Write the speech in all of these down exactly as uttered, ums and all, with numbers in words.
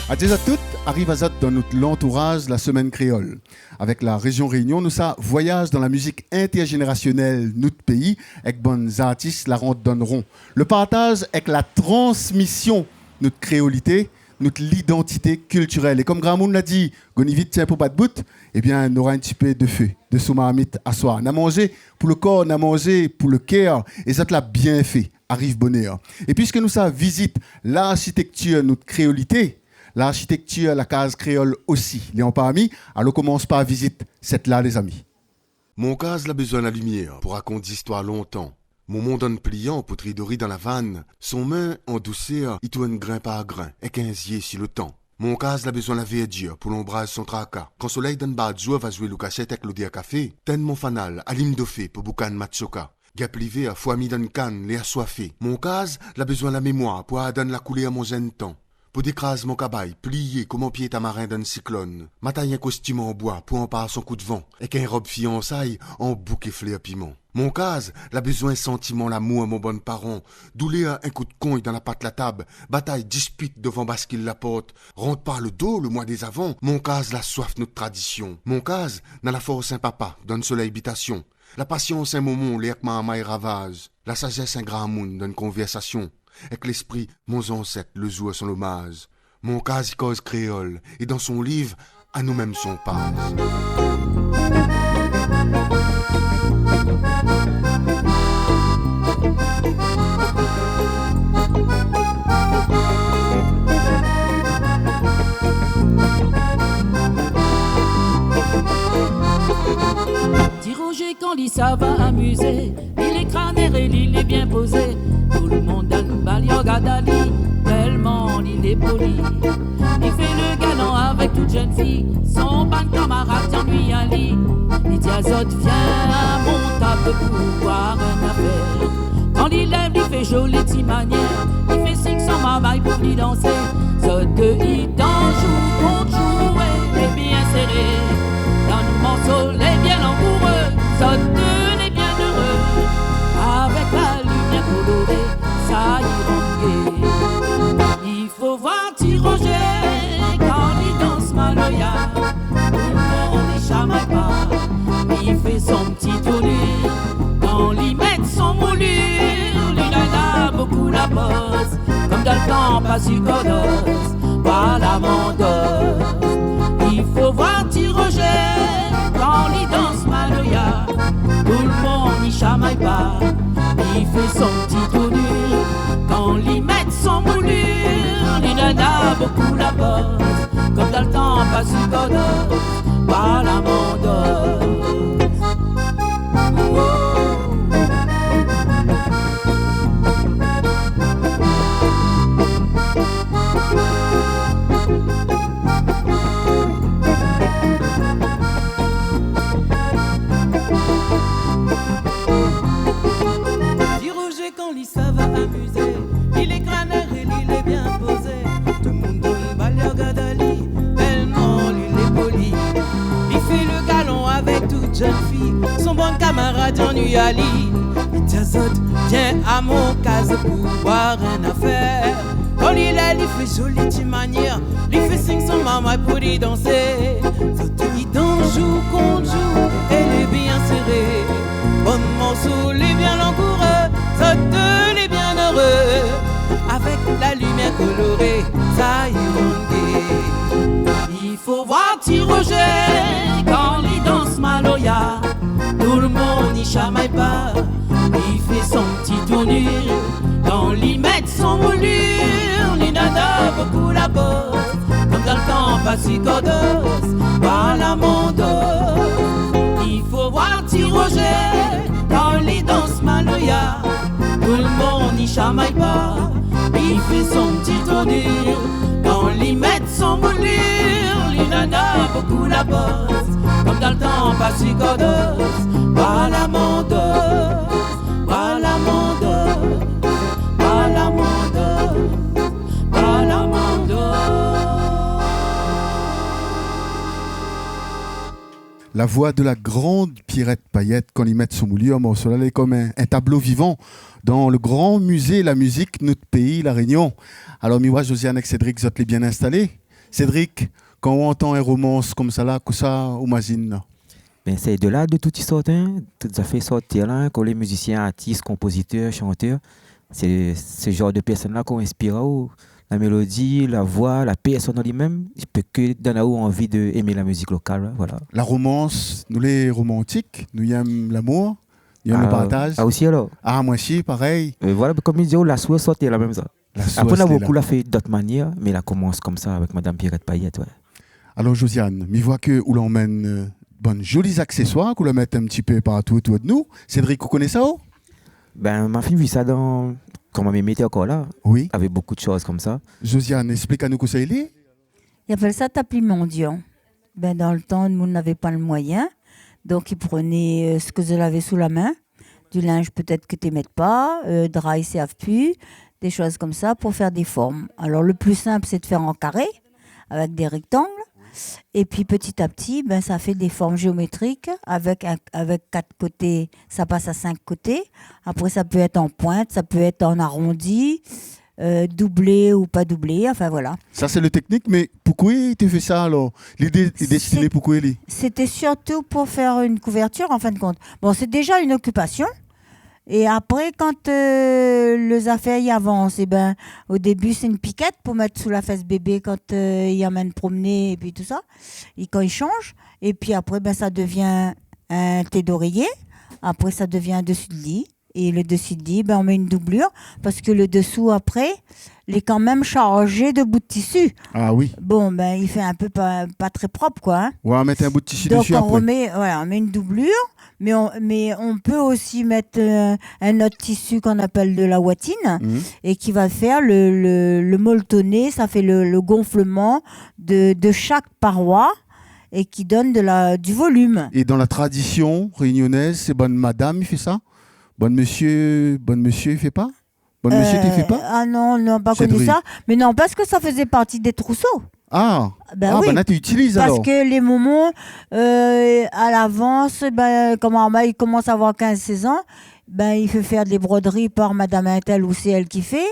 Adié zot tout, ariv azot dan nout lantouraz la Semèn Kréol. Avèk la Rézion Rényon, nou sa voiyaz dan la mizik intèrzénérasionèl nout péi, èk bann zartis la rant dan ron. Le partaz èk la transmision nout kréolité, nout lidantité kiltirèl. É kom gramoun la di, gonivid tienbo pa d'bout, ébien, nora in ti pé de fé desou marmit aswar. Na manzé pou le kor, na manzé pou le kèr, é zot la bien fé, ariv bonèr. É piske nou sa vizit larsitektir nout kréolité, larsitektir la kaz kréol osi lé an parmi, alor komans par vizit sèt-la, lézami. Mon kaz la bezoin la limièr pou rakont zistoir lontan. Mon mon dann plian pou tridori dan la vann, son min an dousèr, i tourn grin par grin, èk in zié si le tan. Mon kaz la bezoin la vèrdir pou lonbraz son traka. Kan solèy dann barzour va zoué lou kashèt èk lodèr kafé, tinn mon fanal, alim dofé pou boukann matsoka. Gèp livèr, fourmi dann kann, lé aswafé. Mon kaz la bezoin la mémoir pou adann la koulèr mon jenn tan. Pou dékraz mon kabay, plié koman pié tamarin dann siklone. Matay in kostim an boi pou anpar son kout van, èk in rob fiansay an bouké flèr piman. Mon kaz la bezoin santiman lamour mon bann paran, doulèr in kout kongn dan la pat la tab, batay, dispit dovan baskil la port, rant par le do le moi dé zavan. Mon kaz la swaf nout tradision. Mon kaz na la fors in papa dann solèy bitasion. La pasians in momon, lèr k marmay ravaz. La sazès in gramoun dann konvèrsasion. Èk lespri mon zansèt le zour son lomaz. Mon kaz i koz kréol, é dan son liv, anou mèm son paz. Ti Rozé, kan li sava amizé, li lé kranèr é li lé bien pozé. Tout le monn dann bal i rogard ali, tèlman li lé poli. Li fé le galan avèk tout jenn fi, son bann kamarad i anui ali. Li di azot, vien a mon tab pou boir in nafèr. Kan li lèv, li fé zoli ti manièr, li fé sing son marmay pou li dansé. Zot dé i dans, zoué kont zoué, lé bien séré. Dann morso lé bien langouré, zot dé lé bien éré. Avèk la limièr koloré, sa i rann gé. I fo voir Ti Rozé kan li dans maloya. Tout le monn i shamay pa, li fé son ti tournir. Kan li mèt son moulur, li néna bokou la pos. Kom dan le tan, pa si kodos, pa la mandos. I fo voir Ti Rozé kan li dans maloya. Tout le monn i shamay pa, li fé son ti tournir. Kan li mèt son moulur, li néna bokou la pos. Kom dan le tan, pa si kodos, pa la mandos. Ti Rozé, kan li sava amizé, li lé kranèr é li lé bien pozé. Tout le monn dann bal i rogard ali, tèlman li lé poli. Li fé le galan avèk tout jenn fi, son bann kamarad i anui ali. Li di azot, vien a mon kaz pou boir in nafèr. Kan li lèv, li fé zoli ti manièr, li fé sing son marmay pou li dansé. Zot dé i dans, zoué kont zoué, é lé bien séré. Bann morso lé bien langouré, zot dé lé bien éré. Avèk la limièr koloré, sa i rann gé. I fo voir Ti Rozé kan li dans maloya. Tout le monn i shamay pa, li fé son ti tournir. Kan li mèt son moulur, li néna bokou la pos. Kom dan le tan, pa si kodos, pa la mandos. I fo voir Ti Rozé kan li dans maloya. Tout le monn i shamay pa, li fé son ti tournir. Kan li mèt son moulur, li néna bokou la pos. Kom dan le tan, pa si kodos, pa la mandos, pa la mandos, pa la mandos, pa la mandos. La voix de la grande Pierrette Payet, kan li mèt son moulur, morso-la lé kom in, in tablo vivan dan le gran mizé la mizik nout péi, La Rényon. Alor, mi oi Josiane èk Cédric, zot lé bien instalé. Cédric, kan ou antann in romans konmsa la, kosa ou mazine la ? Bin, sé de la de tout i sort, in. Tout zafèr i sort tèr la, in, kan lé mizisien, artis, konpozitèr, shantèr, sé, sé janr de pèrsone la ki inspir aou. La mélodi, la voi, la pèrsone an li mèm, i pé ke donn aou anvi de èmé la mizik lokal, in, voilà. La romans, nou lé romantik, nou yèm lamour, nou yèm le partaz. Ah, ou osi alor ? Ah, moin osi, parèy. É voilà, konm i di, la sours i sort tèr la mèm sa. La sours i sort tèr la. Apré, na bonpé la fé dot manièr, mé la komans konmsa avèk madam Pierrette Payet, ouais. Alor, Josiane, mi voi ke ou la amenn, euh, bann zoli zakséswar, ke ou la mèt in ti pé partou otour de nou. Cédric, ou koné sa, ou ? Bin, ma fine vi sa dan, kan ma mémé té ankor la. Oui. Avèk bonpé de shoz konmsa. Josiane, ésplik anou kosa i lé. I apèl sa tapi mandian. Bin, dan le tan, moun navé pa le moiyin. Donk, i prené, euh, sak zot lavé sou la min. Du linz pétèt ke té mèt pa, euh, dra i sèrv pu, dé shoz konmsa pou fé dé form. Alor, le pli sinp, sé de fé an karé, avèk dé rèktang. Épi, pti a pti, bin, sa fé dé form zéométrik avèk in, avèk kat koté, sa pas a sink koté. Apré, sa pé èt an point, sa pé èt an arondi, euh, doublé ou pa doublé, anfin, voilà. Sa, sé le teknik, mé poukosa i té fé sa, alor ? Lidé, lidé, sété poukosa, li ? Sété sirtou pou fé in kouvèrtir, an fin de kont. Bon, sé déza in okipasion. É apré, kan, euh, lé zafèr i avans, é bin, o débi, sé in pikèt pou mèt sou la fès bébé kan, euh, i amenn promené, épi tousa. É kan i shanj, épi apré, bin, sa devien in té d'orèyé. Apré, sa devien desi de li. É le desi de li, bin, i mèt in doublur, parske le desou, apré, lé kan mèm sharzé de bout de tisi. Ah oui. Bon, bin, i fé in pé pa, pa tré prop, koi, in. Ouais, mèt in bout de tisi desi apré. Donk, i remèt, voilà, i mèt in doublur, mé i, mé i pé osi mèt, euh, in ot tisi k'i apèl de la watine, mhm, é ki va fé le, le, le moltoné, sa fé le, le gonfleman de, de shak paroi é ki donn de la, du volim. É dan la tradision rényonèz, sé bann madam i fé sa ? Bann mésyé, bann mésyé i fé pa ? Bann mésyé té fé pa ? Euh, ah non, non, pa koni sa. Cédric. Mé non, parske sa fézé parti dé trouso. Ah. Bin oui. Ah, bin la, té itiliz alor. Parske lé momon, euh, a lavans, bin, kan marmay i komans avoir kinz, sèz an, bin, i fé fé dé brodri par madam intèl ou sé èl ki fé,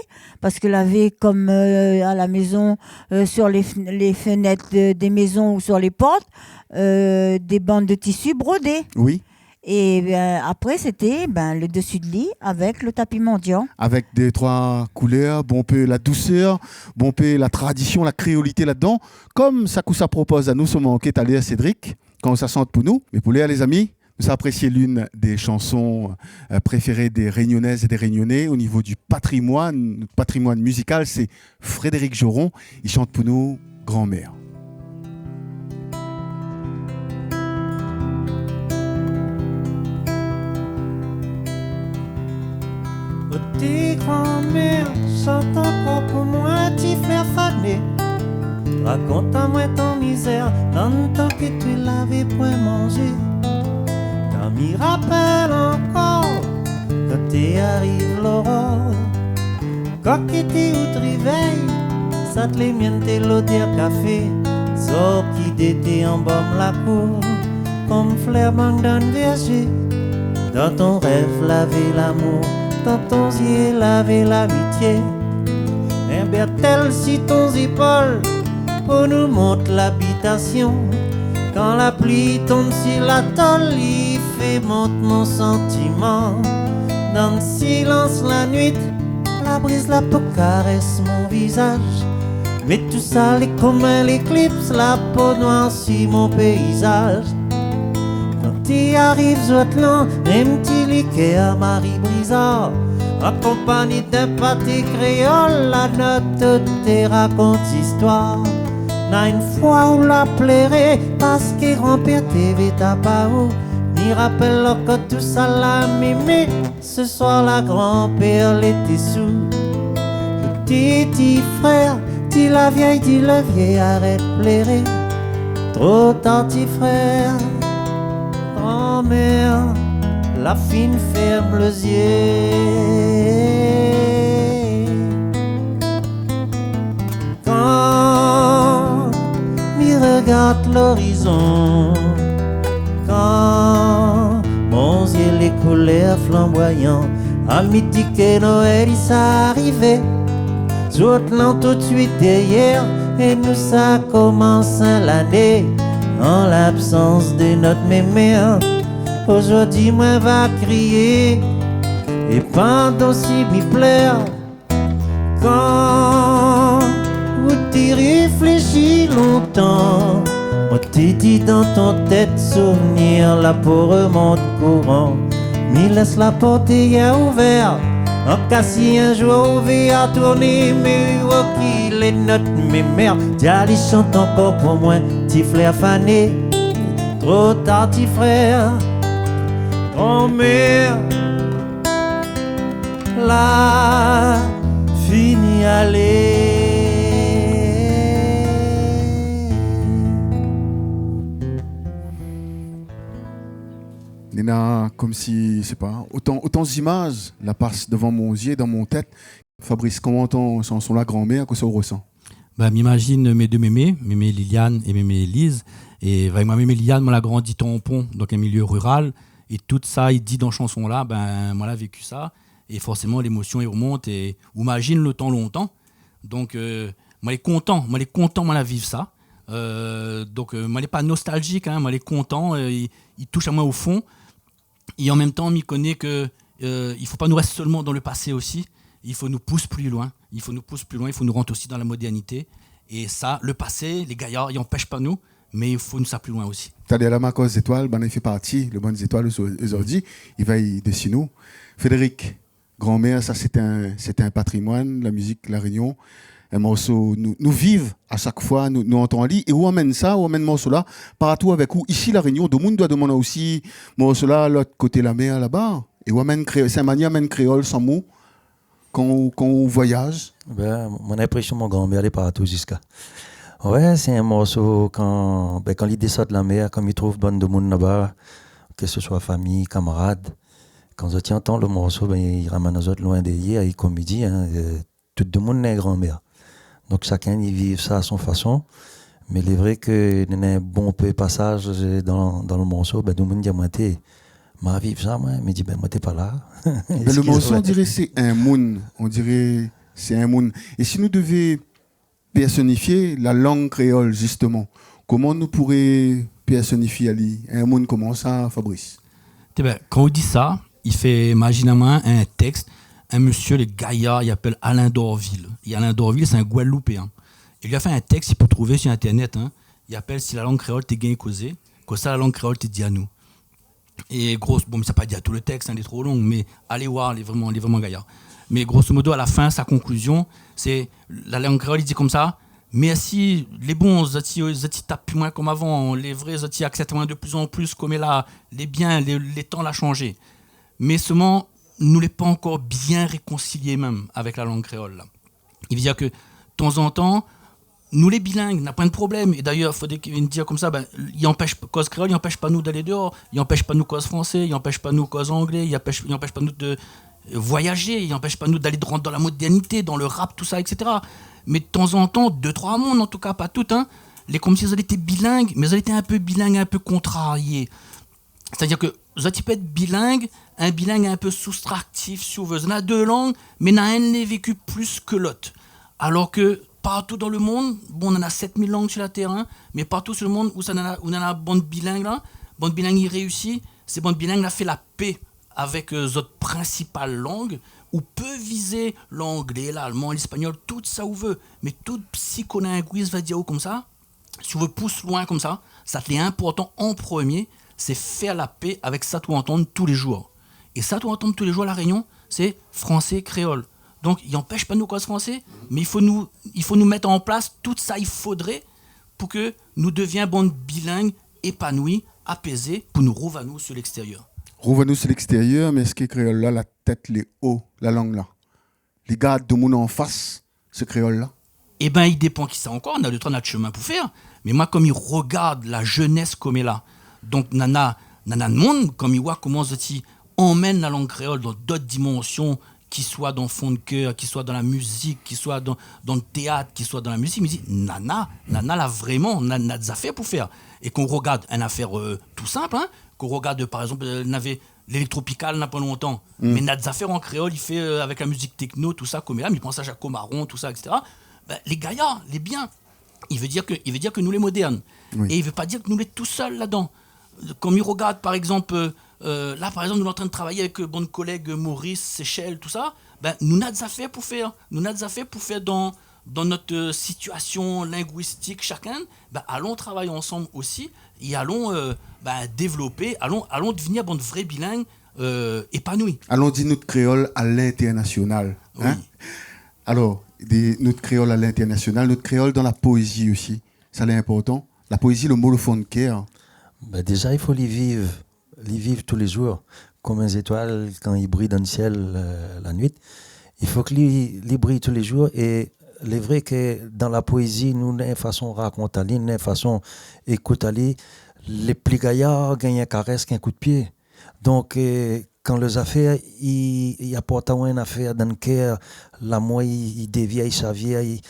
parske lavé konm, euh, a la mézon, euh, sur lé f-, lé fenèt de, dé mézon ou sur lé port, euh, dé bann de tisi brodé. Oui. É, euh, apré, sété, bin, le desi de li avèk le tapi mandian. Avèk dé, troi koulèr, bonpé la dousèr, bonpé la tradision, la kréolité ladan. Konm sak ou sa propoz anou, soman, oké, talèr, Cédric, kan ou sa shant pou nou. Mé pou lèr, lézami, nou sa aprésié l'une des chansons, euh, préférées des Réunionnaises et des Réunionnais au niveau du patrimoine, patrimoine musical, sé Frédéric Joron, i shant pou nou Granmèr. O ti granmèr, shant ankor pou moin, ti flèr fané. Rakont amoin ton mizèr, dan tan ke ou lavé poin manzé. Kan mi rapèl ankor, kan té ariv loror, kok té out rivèy, sa té lé mièn té lodèr kafé, zorkidé té anbam lakour, konm flèr mang dan vèrzé. Dan ton rèv lavé lamour, dan ton zié lavé lamitié. In bèrtèl si ton zépol, pou nou mont labitasion. Kan la pli tonm si latol, i fé mont mon santiman. Dan silans la nuit, la briz la pou karès mon vizaz. Mé tousa lé konm in léklips, la po noir si mon péizaz. Kan té ariv zot la, in ti likèr Marie Brizard, akonpagné d'in paté kréol, la not té rakont zistoir. Na in foi ou la pléré, parske granpèr té vé tap aou. Mi rapèl ankor tousa la, mémé. Se soir la, granpèr lété sou. Ti, ti frèr, ti la vièy, ti le vié, arèt pléré. Tro tar, ti frèr. Granmèr la fine fèrm le zié. Kan mi rogard lorizon, kan mon zié lé koulèr flanboyan, a mi di ke Noèl i sa arivé. Zot la tout suit dèrièr, É nou sa komans lané an labsans de nout mémèr. Ozordi moin va kriyé, é pandan si mi plèr, kan ou té réfléshi lontan, moin té di dan ton tèt souvnir la pou remont kouran. Mi lès la port ouvèr, an ka si in zour ou vé artourné, mé ou ki lé nout mémèr. Di ali shant ankor pou moin, ti frèr Fané, tro tar ti frèr, granmèr la fini alé. Néna komsi, sé pa, otan, otan zimaz la pas dovan mon zié, dan mon tèt. Fabrice, koman ou antann shanson-la, Granmèr, kosa ou resan ? Bin, mi imazine mé dé mémé, mémé Liliane é mémé Élise. É, bin, moin, mémé Liliane, moin la grandi Tampon, donk in milié riral. É tout sa i di dan shanson-la, bin, moin la véki sa. É forséman, lémosion i remont é ou imazine lo tan lontan. Donk, euh, moin lé kontan, moin lé kontan, moin la viv sa. Euh, donk, euh, moin lé pa nostalzik, in, moin lé kontan, euh, i, i toush amoin o fon. É an mèm tan, mi koné ke, euh, i fo pa nou rès solman dan lo pasé osi. I fo nou pous pli loin. I fo nou pous pli loin, i fo nou rant osi dan la modèrnité. É sa, lo pasé, lé gayar, i anpèsh pa nou, mé i fo nou sa pli loin osi. Talèr la, ma koz zétoil, bann i fé parti, lo bann zétoil ozor-, ozordi, i va i dési nou. Frédéric, Granmèr, sa sé in, sé in patrimoine, la mizik La Rényon, in morso nou, nou viv a shak foi, nou, nou antann ali, é ou amenn sa, ou amenn morso-la partou avèk ou, isi La Rényon, domoun i doi demann osi morso-la, lot koté la mèr laba, é ou amenn kré-, sé in manièr amenn kréol san mo, kan ou, kan ou voiyaz. Bin, mon inprésion, mon granmèr lé partou ziska. Wé, sé in morso kan, bin, kan li désann la mèr, kan li trouv bann domoun laba, ke se soi fami, kamarad, kan zot i antann lo morso, bin, i ramenn azot loin dèrièr, é kom i di, in, euh, tout domoun néna in granmèr. Donk, shakinn i viv sa a son fason. Mé lé vré ke néna in bonpé pasaz, euh, dan, dan lo morso, bin, domoun i di amoin, té, ma viv sa, moin, mi di, bin, moin té pa la. Bin, lo morso, on diré sé in moun, on diré sé in moun. É si nou devé pèrsonifié la lang kréol, zisteman, koman nou pouré pèrsonifié ali, in moun koman sa, Fabrice ? Té bin, kan ou di sa, i fé imazine amoin in tèks, in mésyé, lé gayar, i apèl Alain Dorvil. É Alain Dorvil, sé in Gwadloupéen. É li la fé in tèks, i pé trouvé si Internet, in. I apèl Si la lang kréol té gingn kozé, kosa la lang kréol té di anou. É gros, bon, mi sa pa di atou lo tèks, in, lé tro long, mé alé oir, lé vréman, lé vréman gayar. Mé grosso modo, a la fin, sa konklizion, sé la lang kréol, li di komsa, mèrsi, lé bon, zot i, zot i tap pi moin kom avan, lé vré, zot i aksèp amoin de pli an pli, koméla, lé bien, lé, lo tan la shanzé. Mé solman, nou lé pa ankor bien rékonsilié mèm avèk la lang kréol, la. I vé dir ke, tanzantan, nou lé biling, na poin de problèm. É dayèr, fodré ke vinn dir komsa, bin, i anpèsh, koz kréol, i anpèsh pa nou d'alé déor, i anpèsh pa nou koz fransé, i anpèsh pa nou koz anglé, i anpèsh, i anpèsh pa nou de, euh, voiyazé, i anpèsh pa nou d'alé, de rant dan la modèrnité, dan lo rap, tousa, et cetera. Mé tanzantan, dé, troi moun, an tou ka, pa tout, in, lé komsi zot lété biling, mé zot lété in pé biling, in pé kontrarié. Sétadir ke zot i pé èt biling, in biling in pé soustraktif, si ou vé. Zot na dé lang, mé na inn lé véki plis ke lot. Alor ke partou dan lo monn, bon, nana sèt mil lang si la tèr, in, mé partou si lo monn ousa nana, ou nana bann biling la, bann biling i réisi, sé bann biling la fé la pé avèk, euh, zot prinsipal lang, ou pé vizé langlé, lalman, lèspagnol, tout sa ou vé, mé tout psikolingwis va dir aou komsa, si ou vé pous loin komsa, sak lé inportan an promié, sé fé la pé avèk sak ou antann tou lé zour. É sak ou antann tou lé zour La Rényon, sé fransé, kréol. Donk, i anpèsh pa nou koz fransé, mé i fo nou, i fo nou mèt an plas tout sa i fodré pou ke nou devien bann biling épanoui, apézé, pou nou rouv anou si lèkstérièr. Rouv anou si lèkstérièr, mé èske kréol la, la tèt lé o, la lang la ? Li gard domoun an fas, se kréol la ? Ébin, i dépan kisa ankor, na dé troi, na de shomin pou fèr. Mé moin, kom i rogard la zénès koméla, donk nana, nana d'moun, kom i oi koman zot i amenn la lang kréol dan dot dimansion, ki soi dan Fon de Kèr, ki soi dan la mizik, ki soi dan, dan téat, ki soi dan la mizik, mi di, nana, nana la vréman, na, na dé zafèr pou fèr. É kan ou rogard in afèr, euh, tou sinp, in, kan ou rogard, par égzanp, euh, navé Lélèk Tropikal, na pa lontan. Mm. Mé na dé zafèr an kréol, i fé, euh, avèk la mizik tekno, tousa, koméla, mi pans a Jaco Maron, tousa, et cetera. Bin, lé gayar, lé bien. i vé dir ke, i vé dir ke nou lé modèrn. Oui. É i vé pa dir ke nou lé tousèl ladan. Kom i rogard, par égzanp, euh, euh, la, par égzanp, nou lé antrin de travay avèk, euh, bann kolèg, euh, Maurice, Seychelles, tousa. Bin, nou na dé zafèr pou fèr. Nou na dé zafèr pou fèr dan, dan nout, euh, sitiasion lingwistik shakinn. Bin, alon travay ansanm osi. É alon, euh, bin, dévlopé, alon, alon devenir bann vré biling, euh, épanoui. Alon dir nout kréol a lintèrnasional, hein ? Oui. Alor, di nout kréol a lintèrnasional, nout kréol dan la poézi osi. Sa lé inportan. La poézi, lo mo, lo fon de kèr. Bin, déza, i fo li viv, li viv tou lé zour, kom in zétoil kan i briy dan le sièl, euh, la nuit. I fo ke li, li briy tou lé zour. É lé vré ke dan la poézi, nou néna in fason rakont ali, néna in fason ékout ali. Lé pli gayar gingn in karès k'in kou de pié. Donk, euh, kan lo zafèr i, i aport aou in afèr dan le kèr, lamour i, i dévir, i savir, i,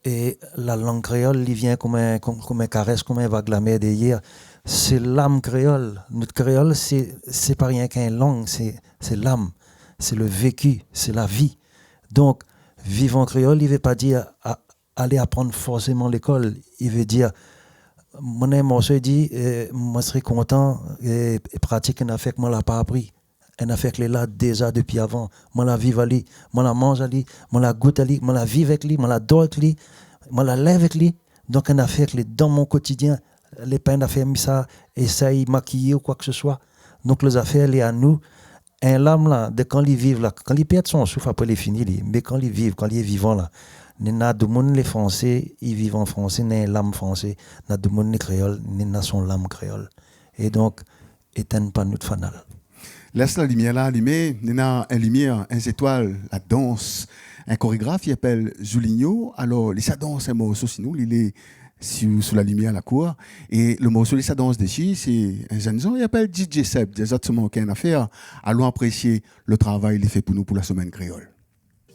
é la lang kréol, li vien kom in, kom, kom in karès, kom in vag la mèr dèryèr. Sé lam kréol. Nout kréol, sé, sé pa rienk in lang, sé, sé lam, sé lo véki, sé la vi. Donk, viv an kréol, i vé pa dir a, alé aprann forséman lékol. I vé dir, moin néna in morso i di, euh, moin sré kontan, euh, pratik in afèr ke moin la pa apri. In afèr ke lé la déza dopi avan. Moin la viv ali, moin la manz ali, moin la gout ali, moin la viv èk li, moin la dor èk li, moin la lèv èk li. Donk, in afèr ke lé dan mon kotidien, lé pa in afèr mi sa éséy makiy ou koi ke se soi. Donk, lo zafèr lé anou. In lam la, de kan li viv la, kan li pèrd son souf, apré lé fini li. Mé kan li viv, kan li lé vivan la, néna domoun lé fransé, i viv an fransé, néna in lam fransé, néna domoun lé kréol, néna son lam kréol. É donk, étinn pa nout fanal. Lès la limièr la alimé, néna in limièr, in zétoil, la dans, in korégraf, i apèl Julinho. Alor, li sa dans in morso, sinon, li lé sou, sou la limièr, la kour. É lo morso li sa dans dési, sé in jenn zan, i apèl DJ Seb. Déza, si ou mank in afèr, alon apresié lo travay li fé pou nou pou la semèn kréol.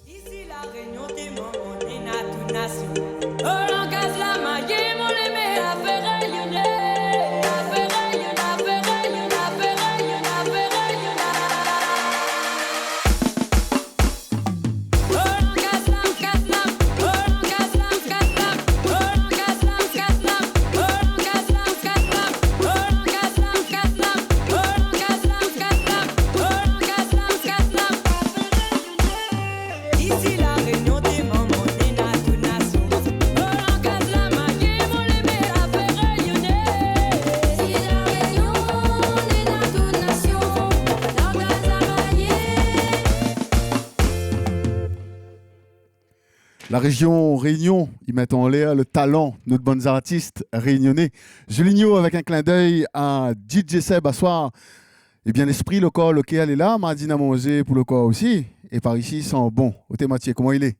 Isi La Rényon, té momon néna tout nasion. O langaz la mayé, mon lémé, afèr rényoné, afèr rényoné, afèr rényoné, afèr rényoné, afèr rényoné. Isi La Rényon, té momon néna tout nasion. O langaz la mayé, mon lémé, afèr rényoné. Isi La Rényon, néna tout nasion. Langaz la mayé. La réjion Rényon i mèt anlèr lo talan nout bann zartis rényoné. Julinho avèk in klin d'èy a DJ Seb aswar. Ébin, léspri, lo kor, lo kèr lé la, mardi na manzé pou lo kor osi. É par isi i san bon. Oté Mathieu, koman i lé ?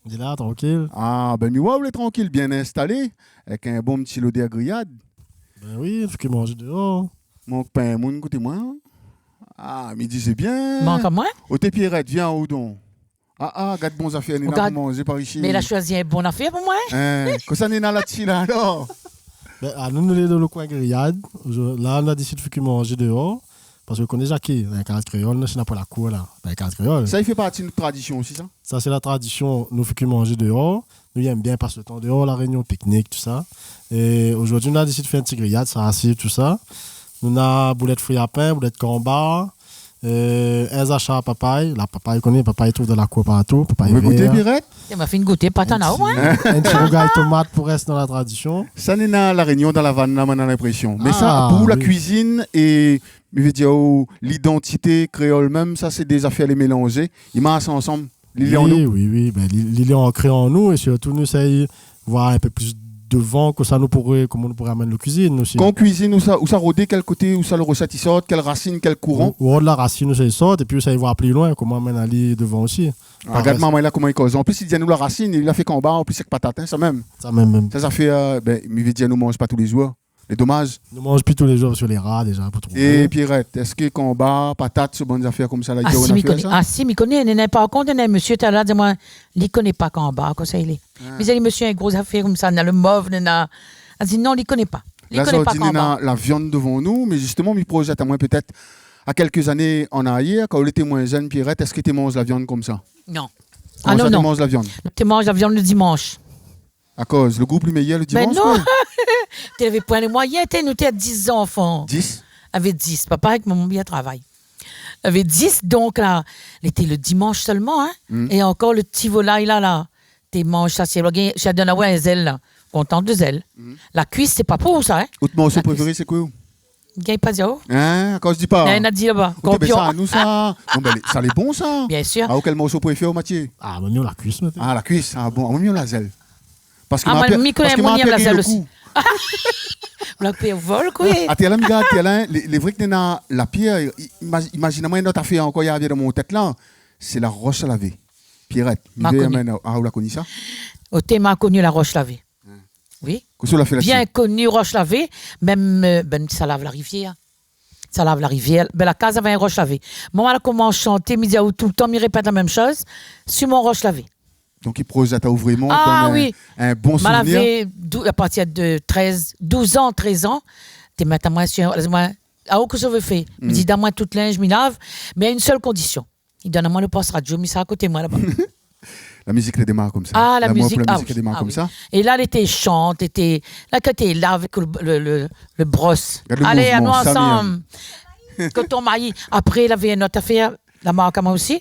Lé la, trankil. A bin, mi oi ou lé trankil, bien instalé, èk in bon ti lodèr griyad. Bin wi, fé ke manzé déor. Mank pa in moun koté moin. A, mi di sé bien. Mank amoin ? Oté Pierrette, vien ou don. A, a, gard bon zafèr néna pou manzé par isi. Mé la shoizi in bon afèr pou moin. In, kosa néna la dsi la, alor ? Bin, a, nou, nou lé dan lo koin griyad. La, nou la désid fé ke manzé déor. Parske ou koné Jacky, dan in kaz kréol, nou, si na pa la kour la, dan in kaz kréol. Sa i fé parti nout tradision osi, sa ? Sa sé la tradision, nou fé ke manzé déor. Nou i èm bien pas lo tan déor, La Rényon, piknik, tousa. É zordi nou la désid fé in ti griyad, sa asiz, tousa. Nou na boulèt fri a pin, boulèt kanbar, euh, in zasar papay. La papay, ou koné, papay i trouv dan la kour partou, papay vèr. Ou vé gouté, Pierrette ? É ma fine gouté, pa tan na, omoin. In ti rougay tomat pou rès dan la tradision. Sa néna La Rényon dan la vann la, moin na linprésion. Mé sa, pou la kuizine é, mi vé dir, ou, lidantité kréol mèm, sa sé dé zafèr lé mélanzé. I marsh ansanm. Li lé an nou. Wi, wi, wi, bin, li, li lé ankré an nou é sirtou nou éséy voir in pé plis dovan, kosa nou pouré, koman nou pouré amenn lo kuizine osi. Kan ou kuizine, ou sa, ou sa rodé kèl koté, ousa lo rosèt i sort, kèl rasine, kèl kouran ? Ou, ou rod la rasine ousa i sort, épi ou sa i voir pli loin, koman amenn ali dovan osi. A, gard momon la, koman i koz. An plis, li di anou la rasine, li la fé kanbar, an plis, èk patat, in, sa mèm. Sa mèm, mèm. Sa, sa fé, euh, bin, mi vé dir, nou manz pa tou lé zour. Lé domaz. Nou manz pi tou lé zour parske lé rar déza pou trouvé. É Pierrette, èske kanbar, patat, sé bann zafèr konmsa la, i di aou na fé sa ? A si, mi koné. A si, mi koné. Néna, par kont, néna in mésyé talèr la di amoin, li koné pa kanbar, kosa i lé. A. Mi di ali, mésyé, in gro zafèr konmsa, na lo mov, néna. Li di non, li koné pa. Li koné pa kanbar. La, zordi néna la viann dovan nou, mé zistoman, mi projèt amoin pétèt a kèlk zané an aryèr, kan ou lété moin jenn, Pierrette, èske té manz la viann konmsa ? Non. Koman sa, té manz la viann ? A non, non. Té manz la viann lo dimansh. Akoz lo gou pli méyèr lo dimansh, koi. Bin non. Té lavé poin lé moiyin, té, nou té dis zanfan. Dis ? Avé dis. Papa èk momon bien travay. Avé dis, donk la, lété lo dimansh sèlman, in. Mm. É ankor lo ti volay la, la. Té manz sa, sé, sa i donn aou in zèl la. Kontan de zèl. Mm. La kuis, sé pa pou sa, in. Out morso préféré, sé koi ? Gingn pa di aou. In, akoz di pa ? Néna di laba. Ou té fé sa, korpion. Nou sa. Non, bin, sa lé bon, sa. Bien sir. Ah, ou kèl morso préféré, Mathieu ? Ah, moin, mi yèm la kuis, moin. Ah, la kuis. Ah bon, ah, moin, mi yèm la zèl. Parske... Ah, ma moin, rapèl, mi koné, parske ma moin, mi yèm la zèl osi. Ou la pèr vol, koi. Ah, atèr la, mi gard, atèr la, in, lé, lé vré ke néna la pièr, i-, imaz-, imazine amoin in not afèr ankor, i vien dan mon tèt la. Sé la Rosh a Lavé. Pierrette, mi vé amèn, ah, ou la koni sa ? Oté, ma koni la Rosh Lavé. Oui. Kosa ou la fé la-dsi ? Bien koni, Rosh Lavé, mèm, euh, bin, sa lav la rivièr. Sa lav la rivièr. Bin, la kaz avèk in Rosh Lavé. Momon la komans shanté, mi di aou toultan, mi répèt la mèm shoz, si mon Rosh Lavé. Donk, i proz aou vréman, ah oui, in bon souvenir. Ma lavé dou-, a partir de trèz, douz an, trèz an, té mèt amoin si, amoin, ah, kosa ou vé fé ? Mm. Mi di, donn amoin tout linz, mi lav, mé a in sèl kondision. I donn amoin lo post radio, mi sa akoté moin laba. La mizik la démar konmsa. Ah, la mizik, ah oui, ah oui. Lamour pou la mizik la démar konmsa. É la, lété shant, lété, la, kan té la avèk lo, lo, lo, lo bros. Gard lo mouvman, Samy, in. Alé, anou ansanm. Koton mayi. Apré, lavé in not afèr, la mark amoin osi.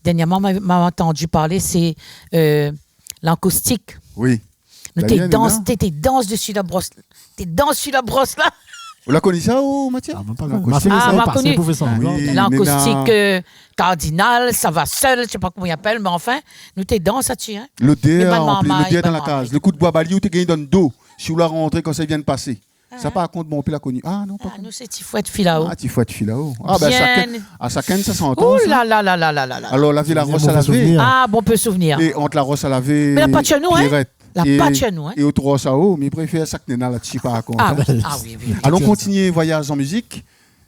Dernièrman, ma, ma antandi parlé, sé, euh, lankoustik. Oui. Nou té dans, té, té dans dsi la bros. Té dans dsi la bros la. Ou la koni sa, ou, Mathieu ? Ah, moin pa koni. Lankoustik. Ma fé sa, ma pa koni. Sé pou fé sanblan. Oui, lankoustik, euh, kardinal, sa va sèl, mi sé pa koman i apèl, mé anfin, nou té dans sa dsi, in. Lodèr, an plis, lodèr dan la kaz. Lo kou d'boi bali ou té gingn dan lo do, si ou la rantré, kan sa i vien pasé. Sa, par kont, bon, pi la koni. Ah non, pa koni. Ah, nou sé Ti Fouèt Filao. Ah, Ti Fouèt Filao. Ah, bin, bien. Shakinn, a shakinn sa santan, sa. Ouh la la la la la la la. Alor, lavé la Rosh a Lavé. Souvenir, bon souvenir. Ah, bon, pé souvenir. É ant la Rosh a Lavé, Pierrette, é, é out Rosh a ou, mi préfèr sak néna la-dsi, par kont, in. Ah, bin, ah oui, oui. Alon kontinié voiyaz an mizik.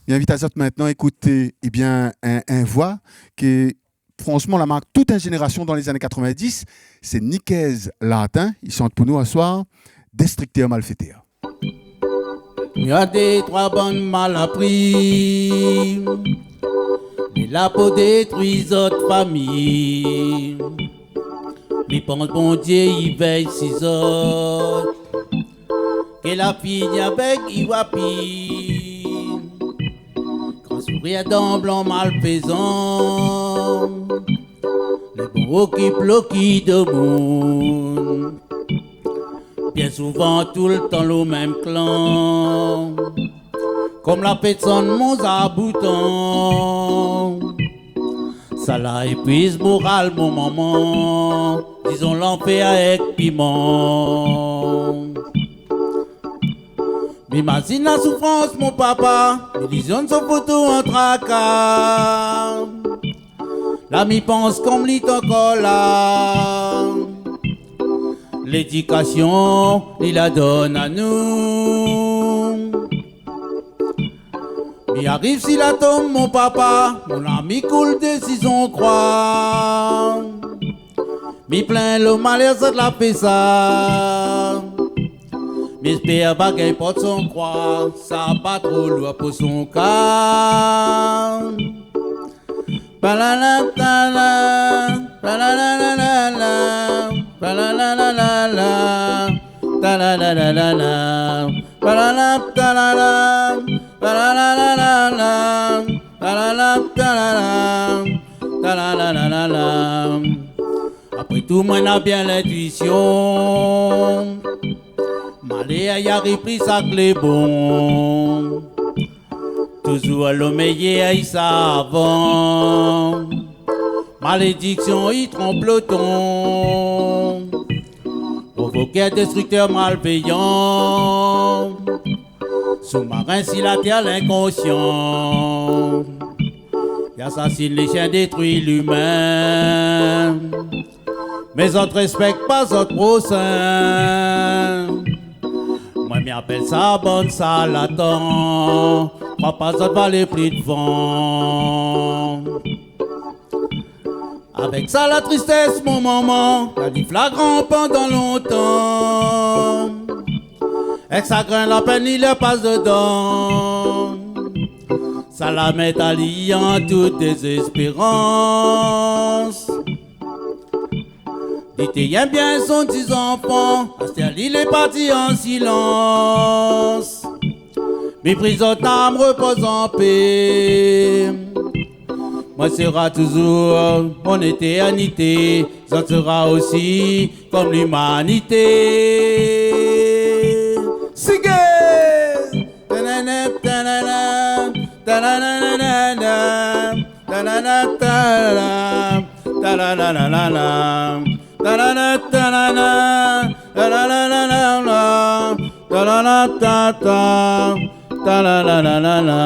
Mi invit azot mintnan ékout, ébin, in, in voi ke fransman, la mark tout in zénérasion dan lé zané katrovin-dis, sé Nicaise Lartin, i shant pou nou aswar, Destriktèr Malfétèr. Na dé troi bann mal apri, lé la pou détrui zot fami. Mi pans Bondié i vèy si zot. Ke la fini avèk i wapi. Gran sourir dan blan malfézan. Lé bon okip lo ki domoun. Bien souvan toultan lo mèm klan. Konm la pèrsone mon zaboutan. Sa la épuiz moral mon momon. Dizon lanfèr èk piman. Mi imazine la soufrans mon papa, mi vizionn son foto an traka. La mi pans konm li té ankor la. Lédikasion li la donn anou. Mi ariv si la tonm mon papa, mon lam i koul dési son kroi. Mi plin lo malèr zot la fé sa. Mi èspèr bagay port son kroi, sa pa tro lour pou son ka. Palala, tala, palala, la, la, la, palala, la, la, la, la, la, la, la, la, la, palala, tala, la, palala, la, la, la, palala, tala, la, tala, la, la, la, la. Apré tou, moin na bien lintuision. Malèr i ariv pli sak lé bon. Touzour lo méyèr i sav avan. Malédiksion i tronp lo tan. Provokèr, déstriktèr, malvéyan. Soumarin si la tèr, linkonsian. I asasine lé shien, détrui limin. Mé zot rèspèk pa zot prosin. Moin mi apèl sa bann sharlatan. Kroi pa zot va alé pli dovan. Avèk sa la tristès mon momon, la di flagran pandan lontan. Èk sagrin, la pèn, li lèr pas dedan. Sa la mèt ali an tout dézèspérans. Li té yèm bien son ti zanfan, astèr li lé parti an silans. Mé pri zot nam, repoz an pé. Mwin sera touzour an étèrnité, zot sera osi kom limanité. Sigé! Tanana, tanana, tanana, tanana, tanana, tanana, tanana, tanana, tanana, tanana, tanana, tanana, tanana, tanana, tanana, tanana.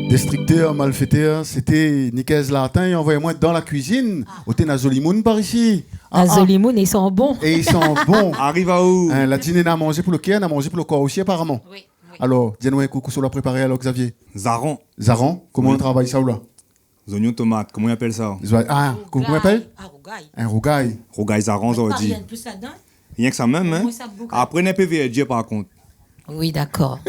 Destriktèr, malfétèr, sété Nicaise Lartin, i anvoy amwin dan la kuizine. Oté na zoli moun par isi. Ah, ah. Zoli moun, é i san bon. É i san bon. Ariv aou. Hein, la di néna manzé pou lo kèr, na manzé pou lo kor osi, aparaman. Oui, oui. Alor, di anou in kou, kosa ou la préparé alor, Xavier ? Zaran. Zaran, koman ou travay sa ou la ? Zonyon, tomat, koman i apèl sa ? Zo-, ah, koman i apèl ? Rougay. Ah, rougay. In rougay. Rougay zaran, zordi. Pa rienk plis ladan. Rienk sa mèm, hein ? Mwin sa bouk. Apré, néna in pé vèrdir, par kont. Oui, dakor.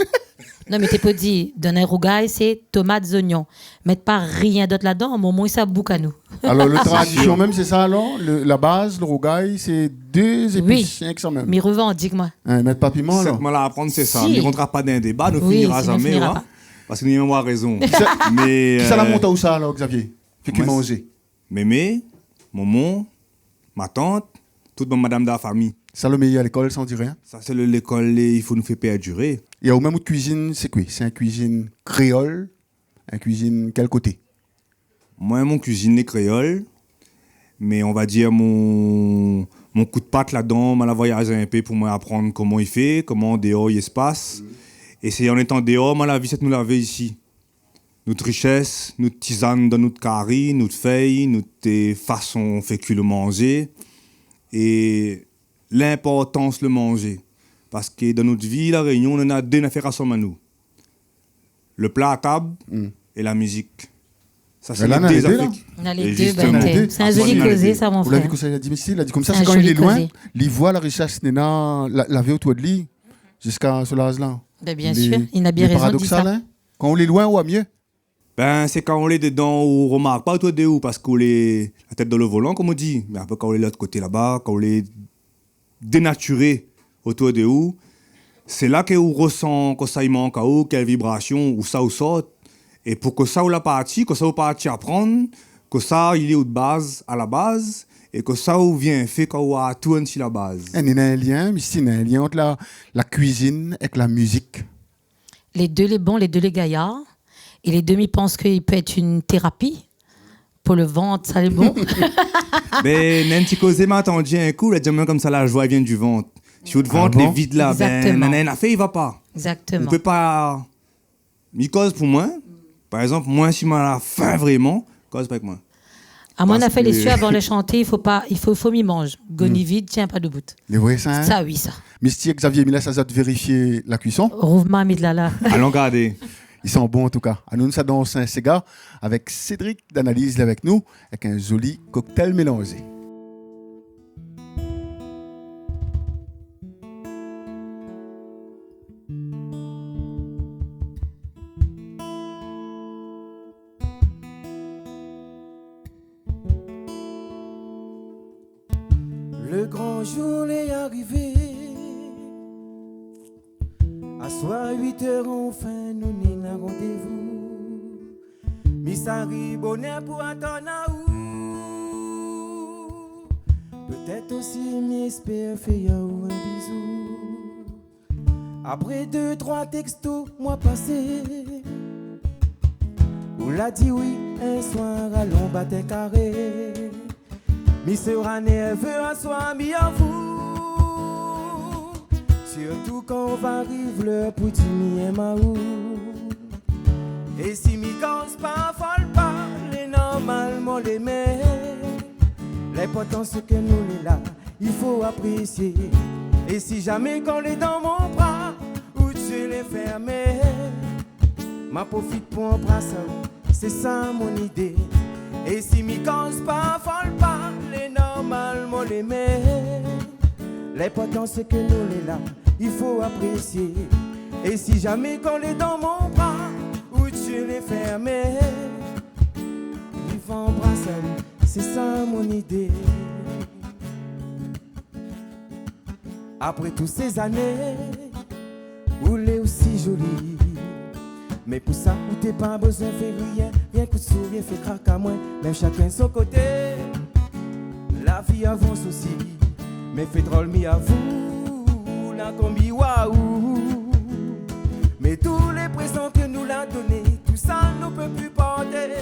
Non, mé té pou di, dan in rougay, sé tomat, zonyon. Mèt pa rien dot ladan, momon, sa bouk anou. Alor, lo tradisyon mèm, sé sa, alor ? Le, la baz, lo rougay, sé dé zépis, rienk sa mèm. Oui. Mi revandik, mwin. Hein, mèt pa piman, alor ? Sèt mwin la aprann, sé sa. Si. Mi rantrra pa dan in déba, nou finira zamé, hein. Oui, sinon finira pa. Parske nou néna mwin rézon. Kisa, mé, kisa la, euh, mont aou sa, alor, Xavier ? Fé ki manzé ? Mémé, momon, matant, tout bann madam dan la fami. Sa lo méyèr lékol, san dir rien. Sa sé lo lékol, é i fo nou fé pèrdiré. É ou mèm, out kuizine, sé koué ? Sé in kuizine kréol, in kuizine kèl koté ? Mwin, mon kuizine lé kréol, mé on va dir mon, mon kou d'pat ladan, ma la voyaz in pé pou mwin aprann koman i fé, koman déor i éspas. Mm. É sé an étan déor, ma la vi sak nou lavé isi. Nout richès, nout tizane dan nout kari, nout fèy, nout, euh, fason fé kui lo manzé, é linportans lo manzé. Parske dan nout vi La Rényon, nou néna dé nafèr i rasanm anou. Lo pla a tab é la mizik. Sa sé lé dé zafèr ki... Mé la, nou néna lé dé, la. Nou néna lé dé, ben, sé in zoli kozé, sa, mon frèr. Ou la vi kosa li la di, mé si, li la di konmsa, sé kan li lé loin, li voi la richès néna, la, lavé otour de li, ziska so laz la. Ben, bien sir, li na bien rézon de dir sa. Lé paradoksal, hein. Kan ou lé loin, ou voi myé. Ben, sé kan ou lé dedan, ou romark pa otour de ou, parske ou lé la tèt dan lo volan, kom on di. Mé apré, kan ou lé lot koté laba, kan ou lé dénatiré otour de ou, sé la ke ou resan kosa i mank aou, kèl vibrasyon, ousa ou sort, é pou kosa ou la parti, kosa ou parti aprann, kosa i lé out baz a la baz, é kosa ou vien fé kan ou artourn si la baz. É néna in lien, mé si néna in lien ant la, la kuizine èk la mizik. Lé dé lé bon, lé dé lé gayar. É lé dé, mi pans ke i pé èt in térapi pou lo vant, sa lé bon. Ben, néna in ti kozé ma antandi in kou, la di amwin konmsa, la joi i vien di vant. Si out vant lé vid la, ben, néna in nafèr i va pa. Exactement. Ou pé pa, mi koz pou mwin. Par égzanp, mwin, si ma la fin vréman, koz pa èk mwin. Amwin, na fé lé sié avan la shanté, i fo pa, i fo, fo mi manz. Goni vid tien pa doubout. Lé vré sa, hein ? Sa, oui, sa. Misti èk Xavier, mi lès azot vérifié la kuison. Rouv marmit la, la. Alon gardé. I san bon, an tou ka. Anou, nou sa dans in séga avèk Cédric Danaliz, lé avèk nou, avèk in zoli koktèl mélanzé. Le gran zour lé arivé. Aswar, uit èr, anfin, nou néna randévou. Mi sari bonèr pou atann aou. Pétèt osi, mi éspèr fé aou in bizou. Apré dé, troi tèksto, moi pasé, ou la di oui, in swar, alon bat in karé. Mi sra nèrvé aswar, mi avou. Sirtou kan va ariv lèr pou di mi èm aou. É si mi koz pa, fo pa, lé normal, mon lémé. Linportan sé ke nou lé la, i fo apresié. É si zamé kan lé dan mon bra, ou zyé lé fèrmé, ma profit pou anbras aou, sé sa mon idé. É si mi koz pa, fo pa, lé normal, mon lémé. Linportan sé ke nou lé la, i fo apresié. É si zamé kan lé dan mon bra, ou zyé lé fèrmé, Sé sa mon idé. Apré tout sé zané, ou lé osi zoli. Mé pou sa, ou té pa bezoin fé rien, rienk ou souri, fé krak amoin, mèm shakinn son koté. La vi i avans osi, mé fé drol mi avou, la konm i waou. Mé tout lé prézan ke nou la doné, tout sa nou pé pi porté.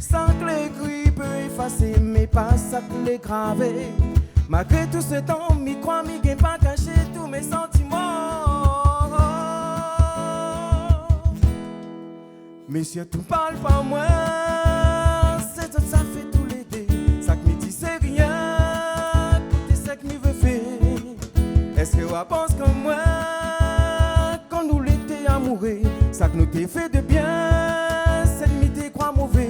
Sak lé kri pé éfasé, mé pa sak lé gravé. Malgré tout se tan, mi kroi mi gingn pa kashé tout mé santiman. Mé sirtou parl pa moin, sé zot sa fé tou lé dé. Sak mi di sé rien, koté sak mi vé fé. Èske ou la pans konm moin, kan nou lété amouré, sak nou té fé de bien, sèt mi té kroi mové.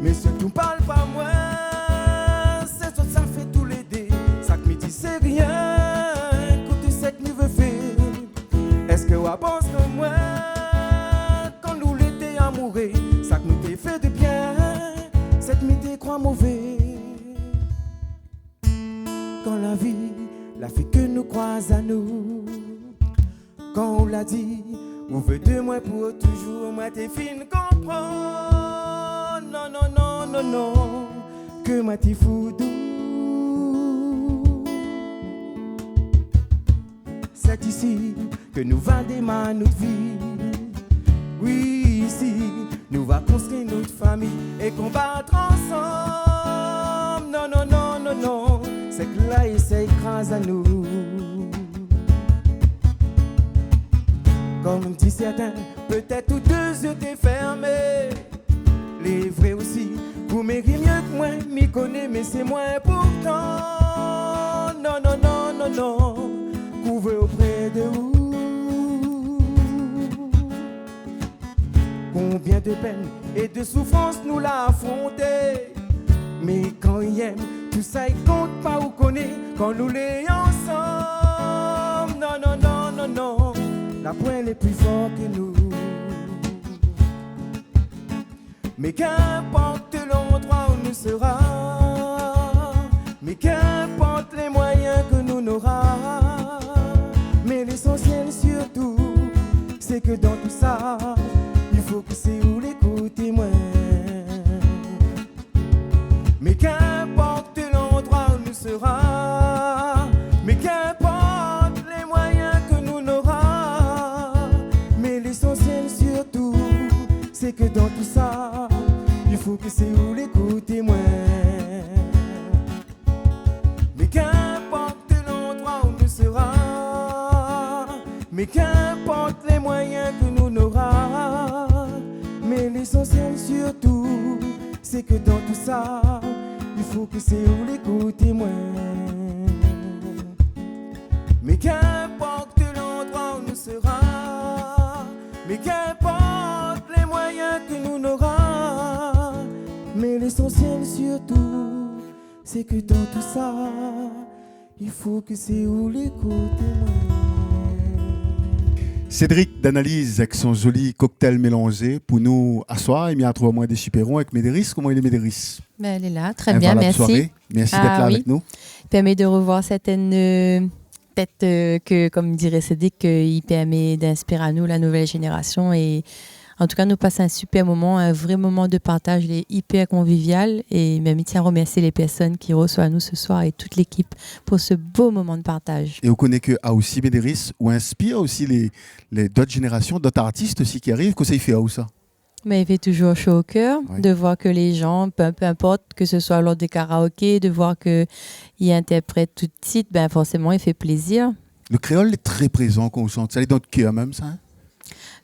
Mé sirtou parl pa moin, sé zot sa fé tou lé dé. Sak mi di sé rien, koté sak mi vé fé. Èske ou la pans konm moin, kan nou lété amouré, sak nou té fé de bien, sèt mi té kroi mové. Kan la vi la fé ke nou kroiz anou, kan ou la di ou vé de moin pou touzour, moin té fine konprann, non, non, non, non, non, ke moin té fou d'ou. Sé isi ke nou va démar nout vi. Wi, isi nou va konstri nout fami é konbat ansanm. Non, non, non, non, non, sak la éséy kraz anou. Konm di sèrtin, pétèt tout dé zié té fèrmé. Lé vré osi, ou méré mié ke moin, mi koné, mé sé moin inportan. Non, non, non, non, non, k'ou vé opré de ou. Konbien de pèn é de soufrans nou la afronté. Mé kan i yèm, tout sa i kont pa, ou koné, kan nou lé ansanm. Non, non, non, non, non, la poin lé pli for ke nou. Mé kinport landroi ou nou sera, mé kinport lé moiyin ke nou nora, mé lésansièl sirtou, sé ke dan tout sa, i fo ke sé ou lé koté moin. Mé kinport landroi ou nou sera, mé kinport lé moiyin ke nou nora, mé lésansièl sirtou, sé ke dan tout sa, i fo ke sé ou lé koté moin. Mé kinport landroi ou nou sera, mé kinport lé moiyin ke nou nora, mé lésansièl sirtou, sé ke dan tout sa, i fo ke sé ou lé koté moin. Mé kinport landroi ou nou sera, mé kinport lé moiyin ke nou nora, mé lésansièl sirtou, sé ke dan tout sa, i fo ke sé ou lé koté moin. Cédric Danaliz avèk son zoli cocktail mélangé pou nou aswar. É mi artrouv amoin dé Super Ronds avèk Médérice. Koman i lé, Médérice ? Bin, lé la, trè bien, mèrsi. In vala de soiré. Mèrsi d'èt la avèk nou. Ah wi. Pèrmé de revoir sèrtin, euh, pétèt, euh, ke, konm diré Cédric, ke i pèrmé d'inspir anou, la nouvèl zénérasion. É an tou ka, nou pas in super moman, in vré moman de partaj, lé ipèr konvivial. É mèm, mi tien a remèrsié lé pèrsone ki resoi anou se soir é tout lékip pou se bo moman de partaj. É ou koné ke, ah, osi, Médérice, ou inspir osi lé, lé, dot zénérasion, dot artis osi ki ariv, kosa i fé aou sa ? Mé i fé touzour sho o kèr, wi, de voir ke lé jan, pe, pe inport, ke se soi lor dé karaoké, de voir ke i intèrprèt tout de suit, bin, forséman, i fé plézir. Le kréol lé trè prézan kan ou shant. Sa lé dan out kèr mèm, sa, in ?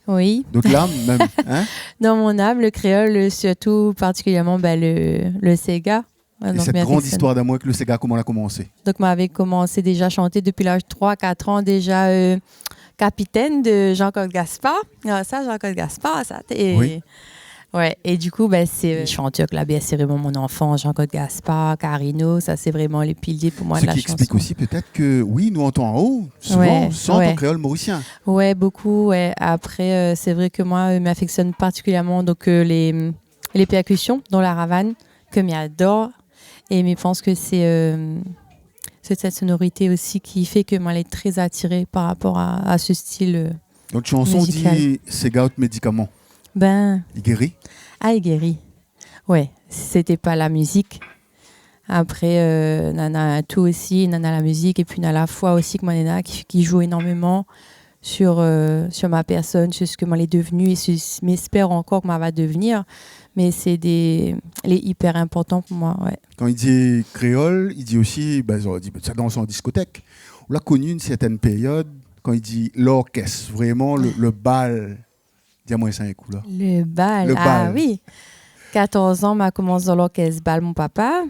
Wi. Dan out lam mèm, in ? Dan mon am, le kréol, sirtou, partikilièrman, bin, le, le séga. Wé, é donk, sèt gran zistoir d'amour avèk le séga, koman la komansé ? Donk, moin lavé komansé déza shanté dopi laz troi, kat an déza, euh, Kapitèn de Jean-Claude Gaspard. Ah, sa, Jean-Claude Gaspard, sa, té, wi, wé, é du kou, bin, sé, euh, shantèr ke la bèrsé vréman mon anfans, Jean-Claude Gaspard, Carino, sa, sé vréman lé pilié pou moin de la shanson. Sak i éksplik osi pétèt ke, wi, nou antann aou souvan, wé, shant, wé, an kréol morisien. Wé, bokou, wé. Apré, euh, sé vré ke moin, euh, mi afèksionn partikilièrman, donk, euh, lé, lé pèrkision dan la ravane. ke mi ador. É mi pans ke sé, euh, sé sèt sonorité osi ki fé ke moin lé trè atiré par rapor a, a se stil, euh, mizikal. Donk, shanson di séga out médikaman. Bin. I géri ? Ah, i géri. Ouais, si sété pa la mizik. Apré, euh, nana tout osi, nana la mizik, épi nana la foi osi ke moin néna ki, ki jou énormeman sur, euh, sur ma personne, sur sak moin lé devni é sur, mi éspèr ankor ke moin va devenir. Mé sé dé, lé ipèr inportan pou moin, ouais. Kan i di kréol, i di osi, bin, zot i di, sa i dans an diskotèk. Ou la koni in sèrtin périod, kan i di lorkès, vréman le, le bal. Di amoin sa in kou la. Le bal, ah oui. Le bal. Katorz an, ma komans dan lorkès bal mon papa.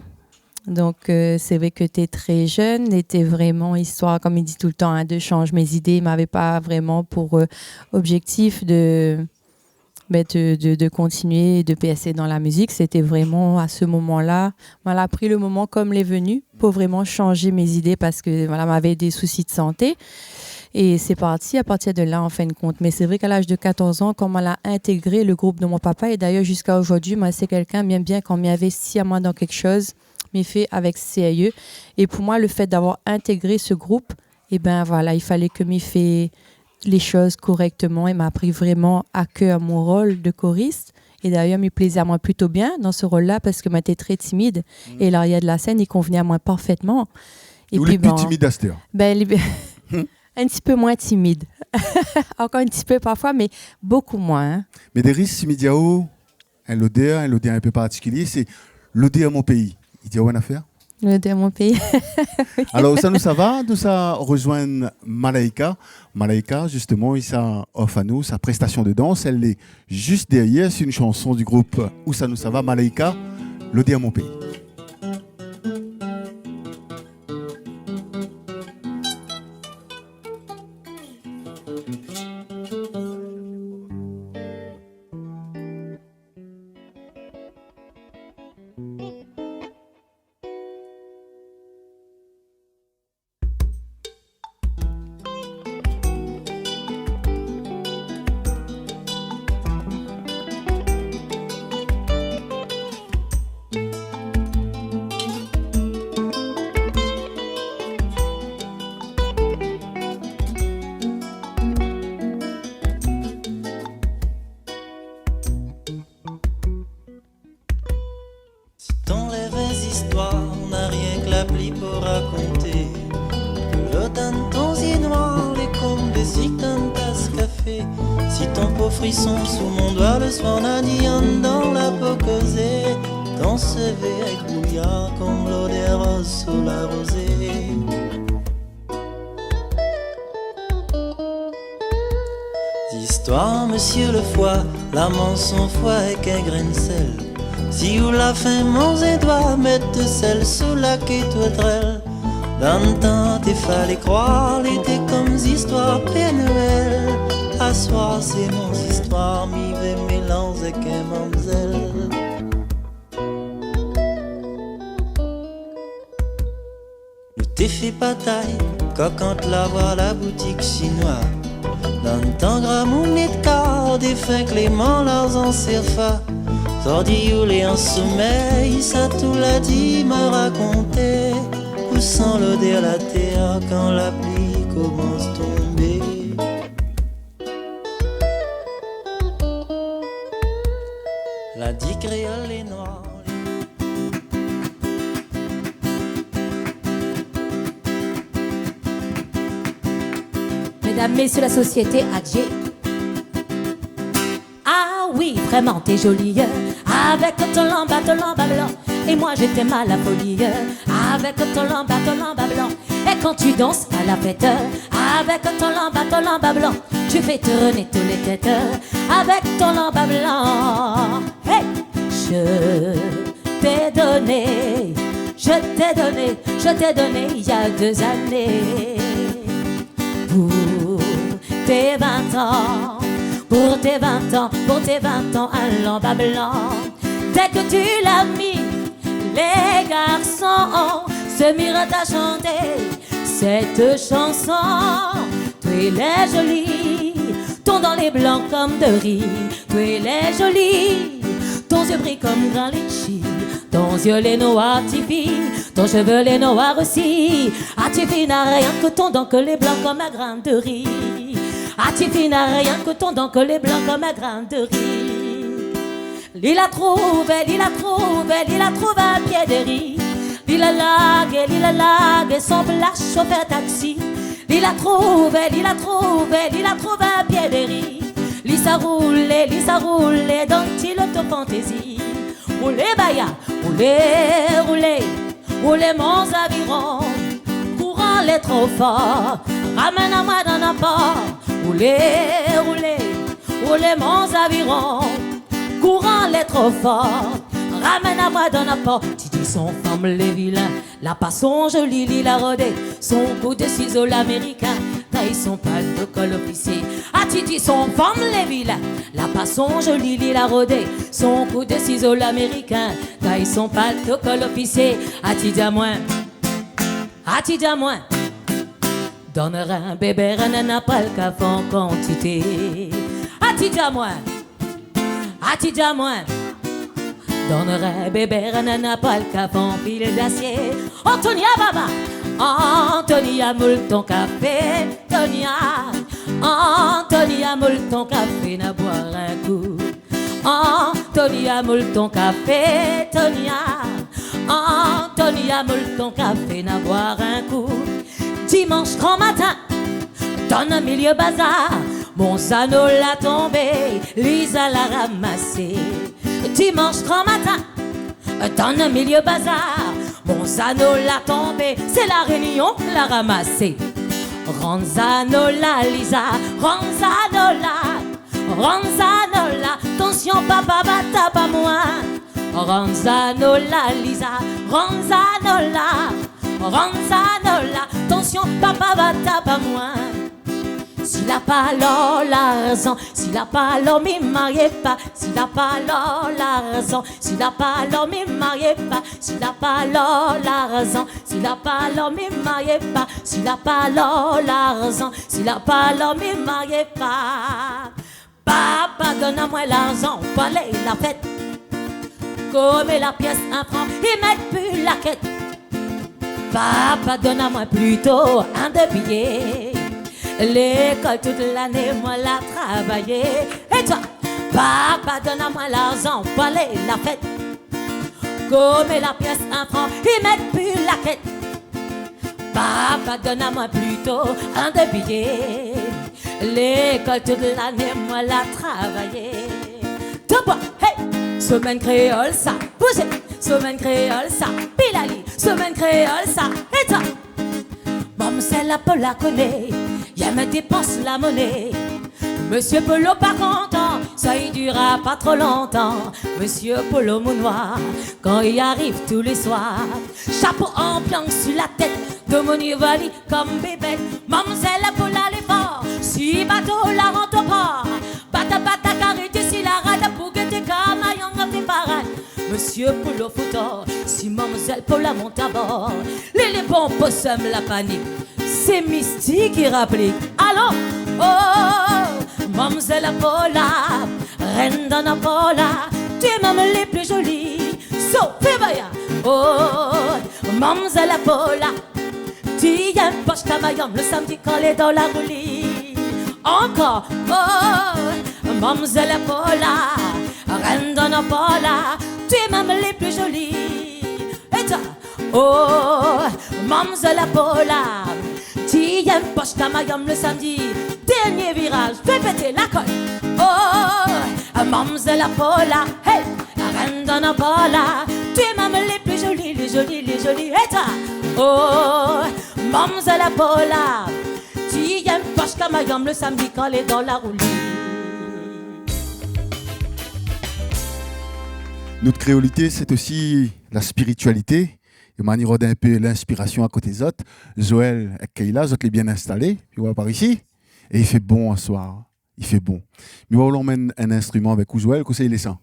Donk, euh, sé vré ke té trè jenn, é té vréman istoir, kom i di toultan, hein, de shanj mé zidé. Mavé pa vréman pou, euh, objektif de, bin, de, de, de kontinié, de pèrsé dan la mizik. Sété vréman a se moman-la, moin la pri le moman kom lé veni pou vréman shanj mé zidé parske, voilà, mavé dé sousi de santé. É sé parti a partir de la, an fin de kont. Mé sé vré k'a laz de katorz an, kan moin la intégré le group de mon papa, é dayèr, ziska zordi, moin sé kèlkin, mi èm bien kan mi investi amoin dan kékshoz, mi fé avèk sérié. É pou moin, le fèt d'avoir intégré se group, é bin, voilà, i falé ke mi fé lé shoz korèkteman é ma pri vréman a kèr mon rol de korist. É dayèr, mi plézé amoin plito bien dan se rol-la parske moin té trè timid. Mm. É larièr de la sèn, i konvni amoin parfètman. É ou lé pi timid astèr ? Bin, lé, in ti pé moin timid. Ankor in ti pé parfoi, mé bokou moin, hein. Mé Déris, si mi di aou, in lodèr, in lodèr in pé partikilié, sé lodèr mon péi. I di aou in afèr ? Lodèr mon péi. Oui. Alor, ousa nou sava ? Nou sa rozoinn Malaïka. Malaïka, zisteman, i sa ofr anou sa prèstasion de dans. Èl lé zis dèrièr, sé in shanson di group Ousa nou sava, Malaïka, Lodèr mon péi. Si tanlèv zistoir, na rienk la pli pou rakonté. Lo dan ton zié noir, lé kom de zik dan tas kafé. Si ton po frison sou mon doi, le soir na di andan la po kozé. Ton sévé èk boulyar, kom lodèr roz sou la rozé. Zistoir Mésyé Lefoi, la manson foi èk in grin sèl. Si ou la fin manzé doi, mèt de sèl sou la ké tourtrèl. Dan tan té falé kroir, lété kom zistoir Pèr Noèl. Aswar sé mon zistoir, mi vé mélanz èk in mamzèl. Nou té fé batay, kok ant la voi la boutik sinoi. Dan tan gramoun lé kar, défin Kléman Larzan Sèrfa. Zordi ou lé an somèy, sa tou la di ma rakonté. Ou san lodèr la tèr kan la pli komans tonbé. La di kréol lé noir. Médam, mésyé, la sosiété, adié. Ah oui, vraiment, t'es jolie, euh, avec ton lamba, ton lamba blanc. Et moi, je t'aime à la folie, euh, avec ton lamba, ton lamba blanc. Et quand tu danses à la fête, euh, avec ton lamba, ton lamba blanc, tu fais tourner tous les têtes, euh, avec ton lamba blanc. Hey ! Je t'ai donné, je t'ai donné, je t'ai donné il y a deux années. Pour tes vingt ans, pour tes vingt ans, pour tes vingt ans, un lamba blanc. Dès que tu l'as mis, les garçons se mirent à chanter cette chanson. Toi lé joli, ton dan lé blan kom de ri. Toi lé joli, ton zié brille kom gran litchi. Ton zié lé noir, ti fi, ton shové lé noir osi. Ah, ti fi, na rienk ton dan ke lé blan konm in grin de ri. Ah, ti fi, na rienk ton dan ke lé blan konm in grin de ri. Li la trouvé, li la trouvé, li la trouvé in pié de ri. Li la largé, li la largé son pla shofèr taksi. Li la trouvé, li la trouvé, li la trouvé in pié de ri. Li sa roulé, li sa roulé dan ti loto fantézi. Roulé baya, roulé, roulé, roulé mon zaviron. Kouran lé tro for, ramèn amoin dan la por. Roulé, roulé, roulé mon zaviron. Kouran lé tro for, ramèn amoin dan la por. Ti di son fanm lé vilin, la pa son zoli, li la rodé son kou de sizo lamérikin, tay son palto kol ofisié. Ah, ti di son fanm lé vilin, la pa son zoli, li la rodé son kou de sizo lamérikin, tay son palto kol ofisié. Ah, ti di amoin, ah, ti di amoin, donn rin bébé, rin nana pral kaf an kantité. Ah, ti di amoin, ah, ti di amoin, donn rin bébé, rin nana pral kaf an fil d'asié. Antonia baba, Antonia, moul ton kafé, Tonia. Antonia, moul ton kafé, na boir in kou. Antonia, moul ton kafé, Tonia. Antonia, moul ton kafé, na boir in kou. Dimansh gran matin, dan milié bazar, mon zano la tonbé, Liza la ramasé. Dimansh gran matin, dan milié bazar, mon zano la tonbé, sé La Rényon la ramasé. Rann zano la, Liza, rann zano la, rann zano la, tansion papa va tap amoin. Rann zano la, Liza, rann zano la, rann zano la, tansion papa va tap amoin. Si la pa lor, larzan, si la pa lor, mi marié pa. Si la pa lor, larzan, si la pa lor, mi marié pa. Si la pa lor, larzan, si la pa lor, mi marié pa. Si la pa lor, larzan, si la pa lor, mi marié pa. Papa, donn amoin larzan pou alé la fèt. Komé la piès in fran, i mèt pi la kèt. Papa, donn amoin plito in dé biyé. Lékol tout lané, moin la travayé. É toi ? Papa, donn amoin larzan pou alé la fèt. Komé la piès in fran, i mèt pi la kèt. Papa, donn amoin plito in dé biyé. Lékol tout lané, moin la travayé. Toboua, hey ! Semèn kréol sa, bouzé. Semèn kréol sa, pilali. Semèn kréol sa, é toi ? Mamzèl Apola koné, i èm dépans la moné. Mésyé Polo pa kontan, sa i dira pa tro lontan. Mésyé Polo, mon noir, kan i ariv tou lé soir, shapo an piang si la tèt, domoun i voi ali konm bébèt. Mamzèl Apola lé for, si bato la rant o por, bata bata karité si la rad pou gété Kamayanm la fé parad. Mésyé Polo fout or, si Mamzèl Apola mont abor, lé lé bon, posèm la panik, sé mistik i raplik. Alon, oh, Mamzèl Apola, rèn dan Apola, té mèm lé pli zoli, sofé baya. Oh, Mamzèl Apola, ti yèm posh Kamayanm le samdi kan lé dan la rouli. Ankor, oh, Mamzèl Apola, rèn dan Apola, té mèm lé pli zoli. É toi ? Oh, Mamzèl Apola, ti yèm posh Kamayanm le samdi, dèrnié viraz, fé pété la kol. Oh, Mamzèl Apola, hey, rèn dan Apola, té mèm lé pli zoli, lé zoli, lé zoli. É toi ? Oh, Mamzèl Apola, ti yèm posh Kamayanm le samdi kan lé dan la rouli. Nout kréolité, sé osi la spiritualité. É ma ni rod in pé linspirasion a koté zot. Joël èk Kayla, zot lé bien instalé, pi ou voi par isi. É i fé bon aswar. I fé bon. Mi voi ou la amenn in instriman avèk ou, Joël, kosa i lé sa ?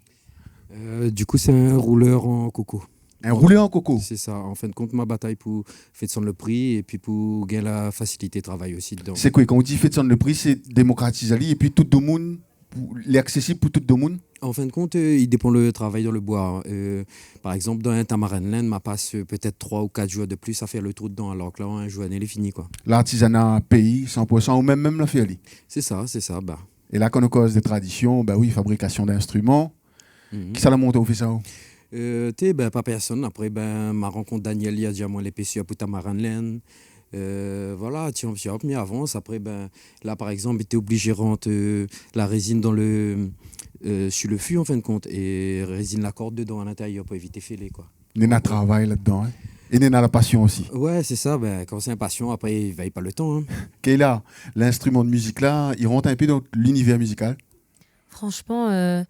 Euh, du coup, c'est un rouleur en coco. In roulèr an koko. C'est ça. En fin de compte, ma batay pou fé désann le pri épi pou gingn la fasilité travay osi dedan. Sé koué, kan ou di fé désann le pri, sé démokratiz ali épi tout domoun pou, lé aksésib pou tout domoun ? An fin de kont, euh, i dépan le travay dan le boi, in. Euh, par égzanp, dan in tamarin linn, ma pas, euh, pétèt troi ou kat zour de plis a fé le trou dedan, alor ke la, in zourné lé fini, koi. Lartizana péi, san pour san, ou mèm, mèm la fé ali. Sé sa, sé sa, ba. É la, kan nou koz de tradision, ba oui, fabrikasion d'instriman. Mhm. Kisa la mont aou fé sa, ou ? Euh, té, bin, pa pèrsone. Apré, bin, ma rankont Daniel, li la di amoin lépésèr pou tamarin linn. Euh, voilà, ti a ti, mi avans. Apré, bin, la, par égzanp, li té oblizé rant, euh, la rézine dan le, euh, su le fi, an fin de kont, é rézine la kord dedan, a lintérièr, pou évité félé, koi. Néna travay la dedan, in. É néna la pasion osi. Ouais, sé sa, bin, kan sé in pasion, apré, i vèy pa le tan, in. Kayla, l'instriman de mizik la, i rant in pé dan linivèr mizikal ? Franchman, euh,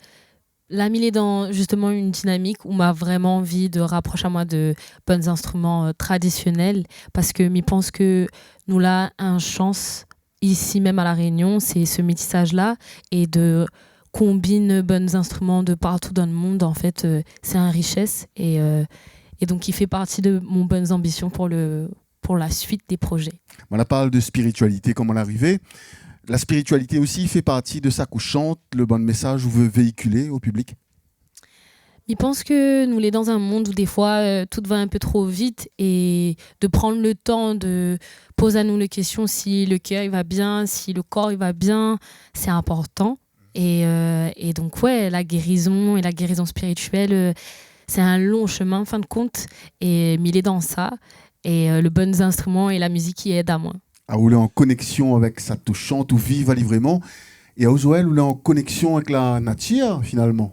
la mi lé dan, zistoman, in dinamik ousa ma vréman anvi de raprosh amoin de bann zinstriman, euh, tradisionèl, parske mi pans ke nou la in shans isi mèm a La Rényon, sé se métisaz la, é de konbine bann zinstriman de partou dan le mond, an fèt, euh, sé in rishès, é, euh, é donk i fé parti de mon bann zanbision pou le, pou la suit dé projé. Moin la parl de spiritualité, koman la arivé. La spiritualité osi i fé parti de sak ou shant, le bann mésaz ou vé véikilé o piblik ? Mi pans ke nou lé dan in mond ousa défoi, euh, tout va in pé tro vit, é de prann le tan de poz anou le késtion si le kèr i va bien, si le kor i va bien, sé inportan. É, euh, é donk, ouais, la gérizon é la gérizon spirituèl, euh, sé in lon shomin, an fin de kont, é mi lé dan sa, é, euh, le bann zinstriman é la mizik i èd amoin. Ah, ou lé an konèksion avèk sak ou shant, ou viv ali vréman. É aou, Joël, ou lé an konèksion avèk la natir, finalman.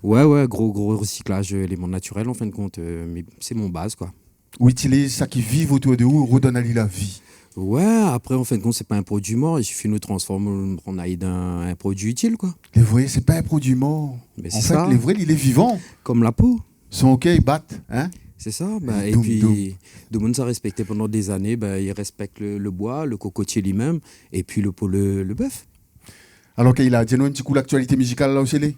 Ouais, ouais, gro, gro risiklaz, euh, éléman natirèl, an fin de kont, euh, mé sé mon baz, koi. Ou itiliz sak i viv otour de ou, ou rodone ali la vi. Ouais, apré, an fin de kont, sé pa in produi mor, i sifi nou transform, nou rann ali dan in produi itil, koi. Lé vré, sé pa in produi mor. Mé sé sa. An fèt, lé vré, li lé vivan. Kom la po. Son kèr i bat, in ? Sé sa, bin, é pi, doum, doum, domoun sa rèspèkté pandan dé zané, bin, i rèspèk le, le boi, le kokotié li mèm, é pi le, pou le, le bèf. Alor, Kayla, di anou in ti kou laktialité mizikal, la, ousa i lé ?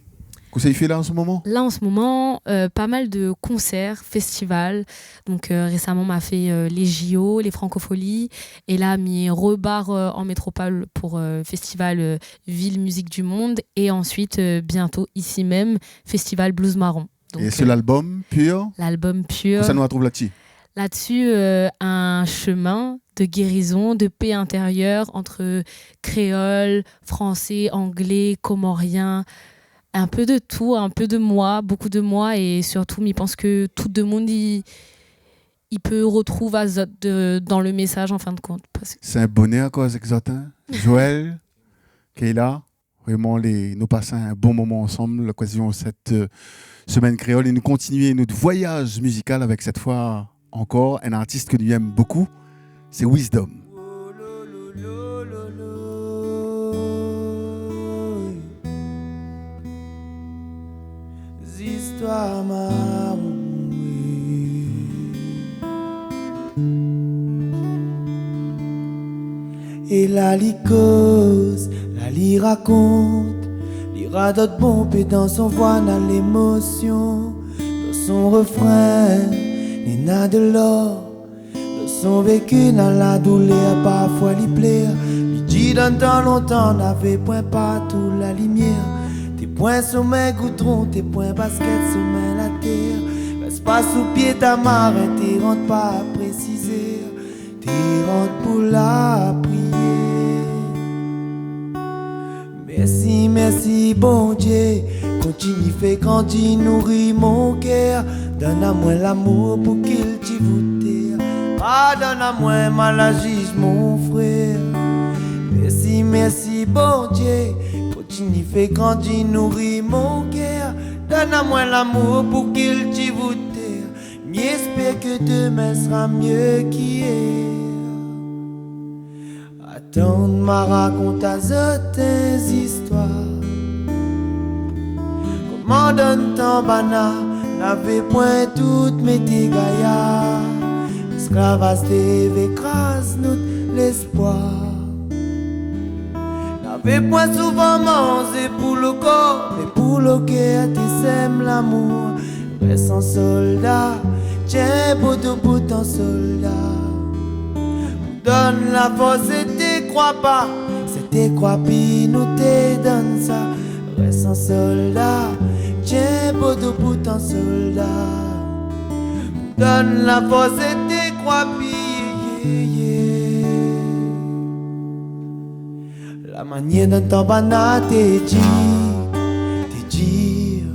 Kosa i fé la, an se moman ? La, an se moman, euh, pa mal de konsèr, festival. Donk, euh, résaman, ma fé, euh, lé J O, lé Frankofoli. É la, mi robar, euh, an métropol pou, euh, festival, euh, Ville Musique du Monde. É ansuit, euh, bientôt, isi mèm, festival Blues Marron. Donk, é sé, euh, lalbom Pur ? Lalbom Pur. Kosa nou artrouv la dsi ? La dsi, euh, in shomin de gérizon, de pé intérièr ant kréol, fransé, anglé, komorien, in pé de tou, in pé de moin, bokou de moin, é sirtou, mi pans ke tout demoun i, i pé rotrouv azot de, dan le mésaz, an fin de kont, parske... Sé in bonèr, koi, èk zot, in ? Joël, Kayla, vréman, lé, nou pas in bon moman ansanm, lokazion sèt, euh, semèn kréol, é nou kontinié nout voyaz mizikal avèk, sèt foi ankor, in artis ke nou èm bokou, sé Wisdom. Zistoir maroné. É la li koz, la li rakont, li radot bonpé dan son voi na lémosion. Dan son refrin, néna de lor. Dan son véki na la doulèr, parfoi li plèr. Li di dan tan lontan, navé poin partou la limièr. Té poin somin goudron, té poin baskèt somin la tèr. Rès pa sou pié tamarin, té rant pa apré sizèr. Té rant pou la prièr. Mèrsi, mèrsi, Bondié, kontinié fé grandi, nouri mon kèr. Donn amoin lamour pou kiltivé tèr. Pardonn amoin, ma la jij mon frèr. Mèrsi, mèrsi, Bondié, kontinié fé grandi, nouri mon kèr. Donn amoin lamour pou kiltivé tèr. Mi èspèr ke domin sra mié k'yèr. Atann, ma rakont azot in zistoir. Koman dan tan banna, navé poin tout mé té gayar. Lèsklavaz té vé kraz nout lèspwar. Navé poin souvan manzé pou lo kor, mé pou lo kèr té sèm lamour. Rès an solda, tienbo doubout an solda. Donn la fors, sété kroi pa, sété kroi pi nou té donn sa. Rès an solda, tienbo dobout an solda. Donn la fors é té kroi piyé. La manièr dan tan banna té dir, té dir,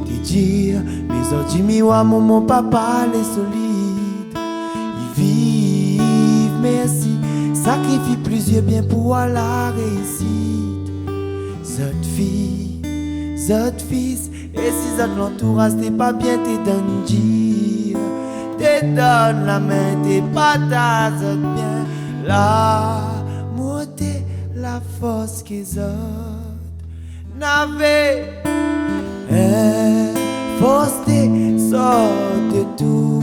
té dir, mé zordi mi oi momon papa lé solid. I viv, mèrsi, sakrifié plizièr bien pou la réisit. Zot fi, zot fis, é si zot lantouraz té pa bien, té donn dir, té donn la min, té partaz zot bien. Lamour té la fors ke zot navé. In fors té sort de tout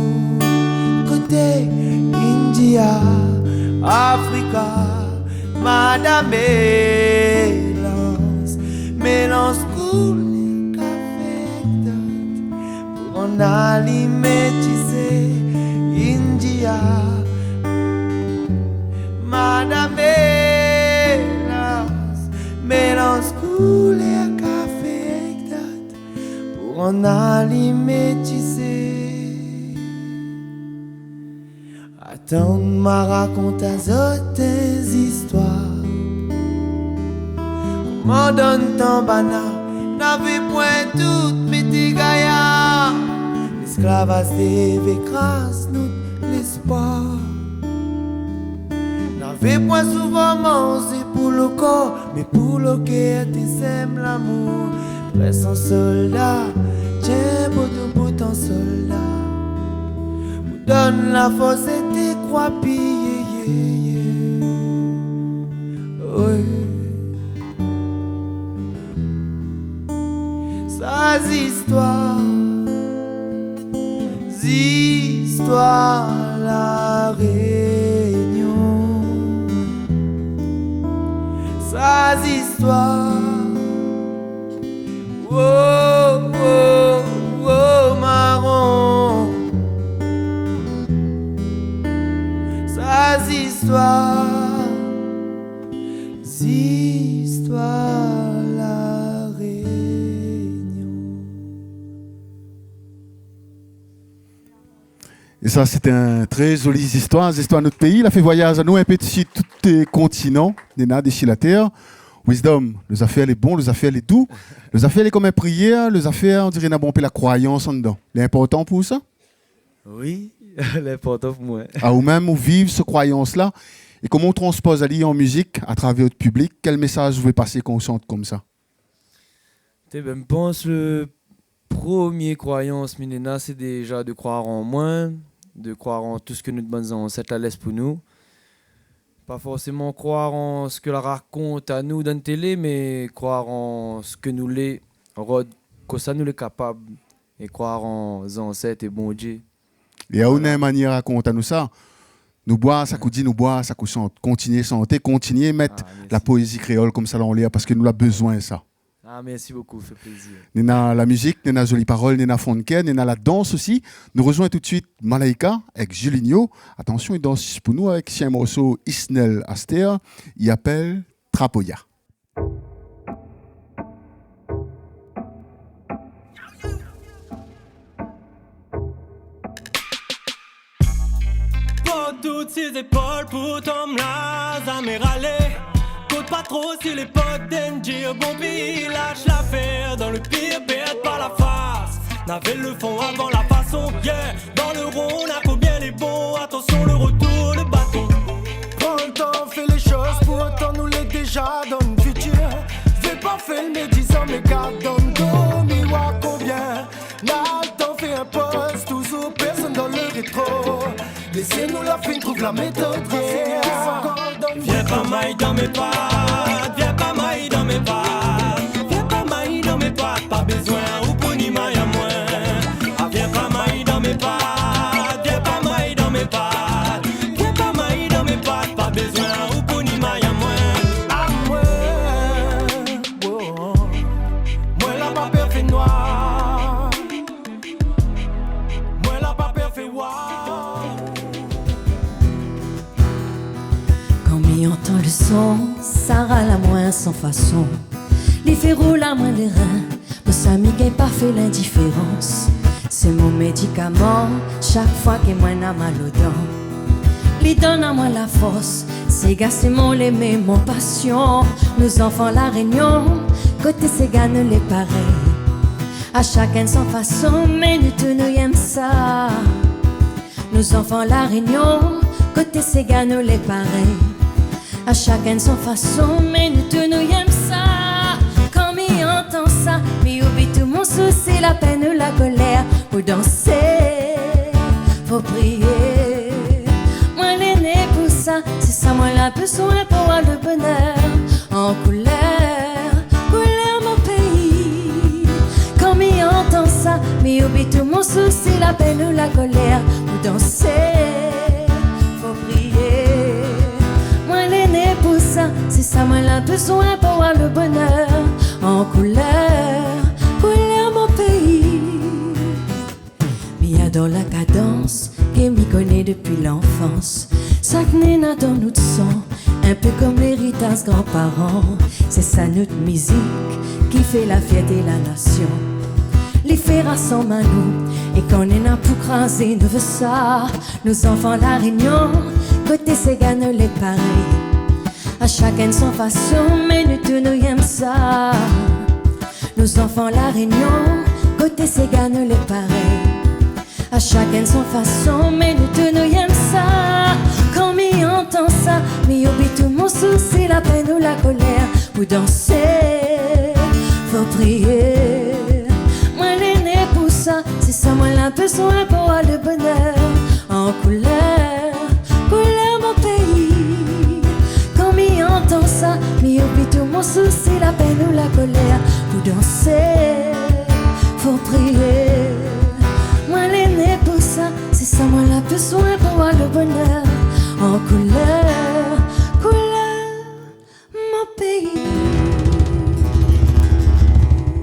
koté, India, Afrika, madam Mélans, mélans koulèr kafé dot, pou rann ali métisé, India, madam Mélans, mélans koulèr kafé dot, pou rann ali métisé. Atann ma rakont azot in zistoir. Koman dan tan banna, navé poin tout mété gayar. Lésklavaz té vé kras nout léspoir. Navé poin souvan manzé pou lo kor, mé pou lo kèr té sèm lamour. Rès an solda, tienbo dobout an solda. Pou donn la fors é té kroi piyé. Oy. Sa zistoir, zistoir La Rényon. Sa zistoir, wo, wo, wo, maron. Sa zistoir, zistoir La Rényon. É sa, sé in tré zoli zistoir, zistoir nout péi. La fé voiyaz anou in pé dési tout, euh, kontinan, néna dési la tèr. Wisdom, lo zafèr lé bon, lo zafèr lé dou, lo zafèr lé konm in priyèr, lo zafèr, on diré, na bonpé la kroiyans andan. Lé inportan pou ou sa ? Wi, lé inportan pou moin. A, ou mèm, ou viv se kroiyans-la, é koman ou transpoz ali an mizik atravèr out piblik ? Kèl mésaz ou vé pasé kan ou shant konmsa ? Té, bin, mi pans lo promié kroiyans mi néna, sé déza de kroir an moin, de kroir an tout sak nout bann zansèt la lès pou nou. Pa forséman kroir an sak la rakont anou dan télé, mé kroir an sak nou lé, rod kosa nou lé kapab, é kroir an zansèt é Bondié. É aou, voilà, néna in manièr rakont anou sa. Nou boir sak ou di, nou boir sak ou shant. Kontinié shanté, kontinié mèt, a, mèrsi, la poézi kréol konmsa la anlèr, parske nou la bezoin sa. A, mèrsi bokou, fé plézir. Néna la mizik, néna zoli parol, néna fon de kèr, néna la dans osi. Nou rozoin tout suit Malaïka èk Julinho. Atansion, i dans pou nou èk si in morso Isnel Aster, i apèl Trapoya. Port tout si zépol, pourtan m la zamé ralé. Koz pa tro si lépok, dé m dir bonpé, lash lafèr, dan lo pir, pèrd pa la fas. Navé lo fon avan la fason, yeah. Dan lo ron, na konbien lé bon, atansion lo retour, lo baton. Pran lo tan, fé lé shoz, pourtan nou lé déza dan lo fitir. Vé pa fé lo médizan, mé gard dan lo do, mi oi konbien. Na lo tan fé in poz, touzour pèrsone dan lo rétro. Lésé nou la fine trouv la métod, yeah. Vien pa may dan mé pat, vien pa may dan mé pat. Vien pa may dan mé pat, pa bezoin ou pou ni may amoin. A, vien pa may dan mé pat, vien pa may dan mé pat. Vien pa may dan mé pat, pa bezoin ou pou ni may amoin. Amoin, oh, oh. Moin la pa pèr fé noir. Moin la pa pèr fé noir. Kan mi antan lo son, sa ral amoin san fason. Li fé roul amoin lé rin, pou sa mi gingn pa fé lindiférans. Sé mon médikaman, shak foi ke moin na mal o dan. Li donn amoin la fors, séga sé mon lémé, mon pasion. Nou zanfan La Rényon, koté séga nou lé parèy. A shakinn son fason, mé nou tou nou yèm sa. Nou zanfan La Rényon, koté séga nou lé parèy. A shakinn son fason, mé nou tou nou yèm sa. Kan mi antan sa, mi oubli tou mon sousi, la pèn ou la kolèr. Pou dansé, fo priyé. Moin lé né pou sa, sé sa moin la bezoin pou oir le bonèr an koulèr, koulèr mon péi. Kan mi antan sa, mi oubli tou mon sousi, la pèn ou la kolèr. Pou dansé, fo priyé. Moin lé né pou sa, sé sa moin la bezoin pou oir le bonèr an koulèr, koulèr mon péi. Mi ador la kadans ke mi koné dopi lanfans. Sak néna dan nout san, in pé kom léritaz granparan. Sé sa nout mizik ki fé la fièrté la nasion. Li fé rasanm anou, é kan néna pou krazé, nou vé sa. Nou zanfan La Rényon, koté séga nou lé parèy. A shakinn son fason, mé nou tou nou yèm sa. Nou zanfan La Rényon, koté séga nou lé parèy. A shakinn son fason, mé nou tou nou yèm sa. Kan mi antan sa, mi oubli tou mon sousi, la pèn ou la kolèr. Pou dansé, fo priyé. Moin lé né pou sa, sé sa moin la bezoin pou oir le bonèr an koulèr, koulèr mon péi. Kan mi antan sa, mi oubli tou mon sousi, la pèn ou la kolèr. Pou dansé, fo priyé. Moin lé né pou sa, sé sa moin la bezoin pou oir le bonèr an koulèr, koulèr mon péi.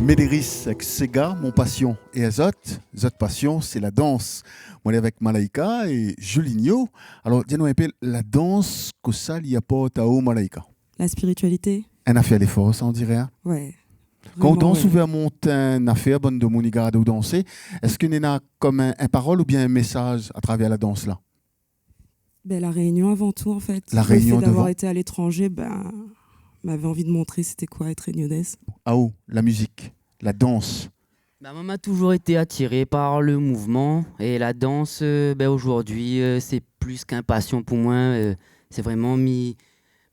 Médéris èk Séga, Mon Pasion. É azot, zot pasion, sé la dans. Moin lé avèk Malaïka é Julinho. Alor, di anou in pé, la dans, kosa li aport aou, Malaïka ? La spiritualité. In afèr lé for, sa, on diré, in ? Ouais. Kan ou dans, ou vé amont in afèr, bann domoun i gard aou dansé, èske néna kom in, in parol oubien in mésaz atravèr la dans la ? Ben, La Réunion avant tout, en fait. Le fait d'avoir été à l'étranger, ben, m'avait envie de montrer c'était quoi être réunionnaise. Ah, oh, la musique, la danse. Bah, moi, m'a toujours été attiré par le mouvement et la danse, euh, ben, aujourd'hui, euh, c'est plus qu'un passion pour moi, euh, c'est vraiment mi,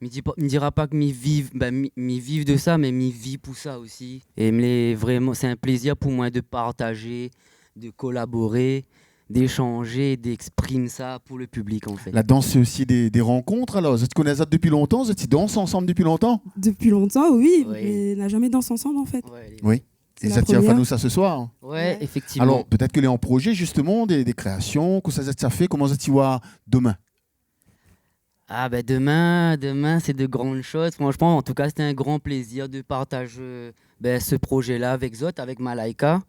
mi di pa, mi dira pas que mi viv, ben, mi, mi viv de ça, mais mi vis pour ça aussi. Et mais vraiment, c'est un plaisir pour moi de partager, de collaborer, d'échanger, d'exprimer ça pour le public, en fait. La dans, sé osi dé, dé rankont, alor ? Zot i koné azot dopi lontan ? Zot i dans ansanm dopi lontan ? Depuis longtemps, oui, mais on n'a jamais dansé ensemble, en fait. Oui. É zot i fé anou sa se soir, in ? Ouais, effectivement. Alor, pétèt ke lé an projé, justement, dé, dé kréasion, kosa zot i fé, koman zot i voi domin ? Ah ben, demain, demain, c'est de grandes choses. Franchement, en tout cas, c'était un grand plaisir de partager, euh, ben, ce projet-là avec zot, avec Malaïka.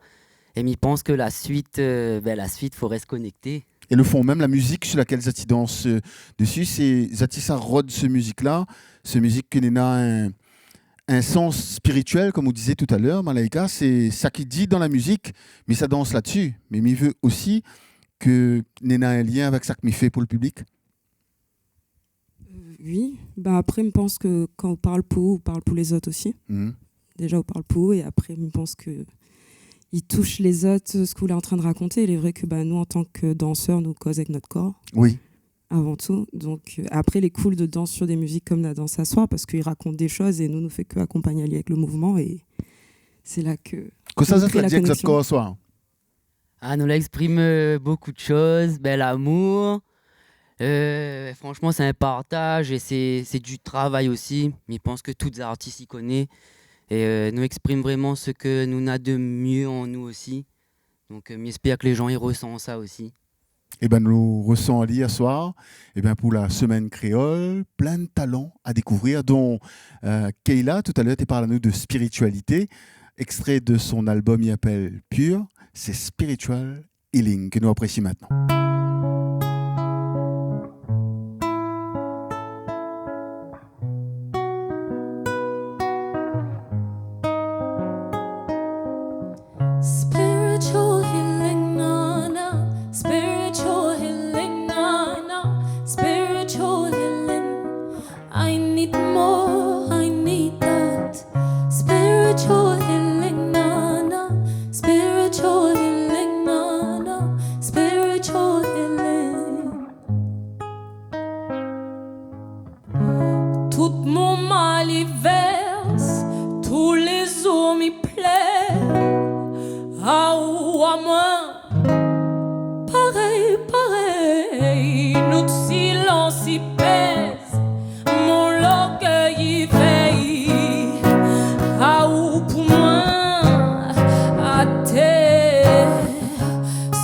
Et mi pans que la suite, euh, ben, la suite, faut rester connecté. Et le fond même, la musique sur laquelle zot i dans, euh, dessus, sé, zot i sa rod se mizik-la, se mizik ke néna in, in sans spirituel, comme vous disiez tout à l'heure, Malaïka, sé sa ki di dan la mizik, mi sa dans la-dessus. Mé mi vé osi ke néna in lien avèk sak mi fé pou le piblik. Euh, oui. Bah, après, mi pans que quand on parle pour, on parle pour les autres aussi. Mhm. Déjà, on parle pour eux et après, mi pans que il touche les autres, ce que vous êtes en train de raconter. Il est vrai que, bah, nous, en tant que danseurs, nou koz avec notre corps. Oui. Avant tout. Donc, euh, après, il est cool de danser sur des musiques comme la danse à soi parce qu'il raconte des choses et nous, nou fé que accompagner, allier avec le mouvement et c'est là que on crée la connexion. Kosa zot la di avèk zot kor, soir ? Ah, nou la exprim, euh, beaucoup de choses, ben, l'amour. Euh, franchement, c'est un partage et c'est, c'est du travail aussi. Mi pans que tout artis i koné. Et, euh, nou exprim vraiment ce que nou na de mieux en nous aussi. Donc, euh, mi espèr que les gens i resan sa aussi. Eh ben, nou resan ali aswar. Eh ben, pou la semaine créole, plein de talents à découvrir, dont, euh, Keyla, tout à l'heure, té parl anou de spiritualité. Extrait de son album, i apèl Pure, c'est Spiritual Healing, ke nou aprési mintnan. Amoin, parèy, parèy, nout silans i pèz, mon lorgèy i vèy, aou pou moin, atèr,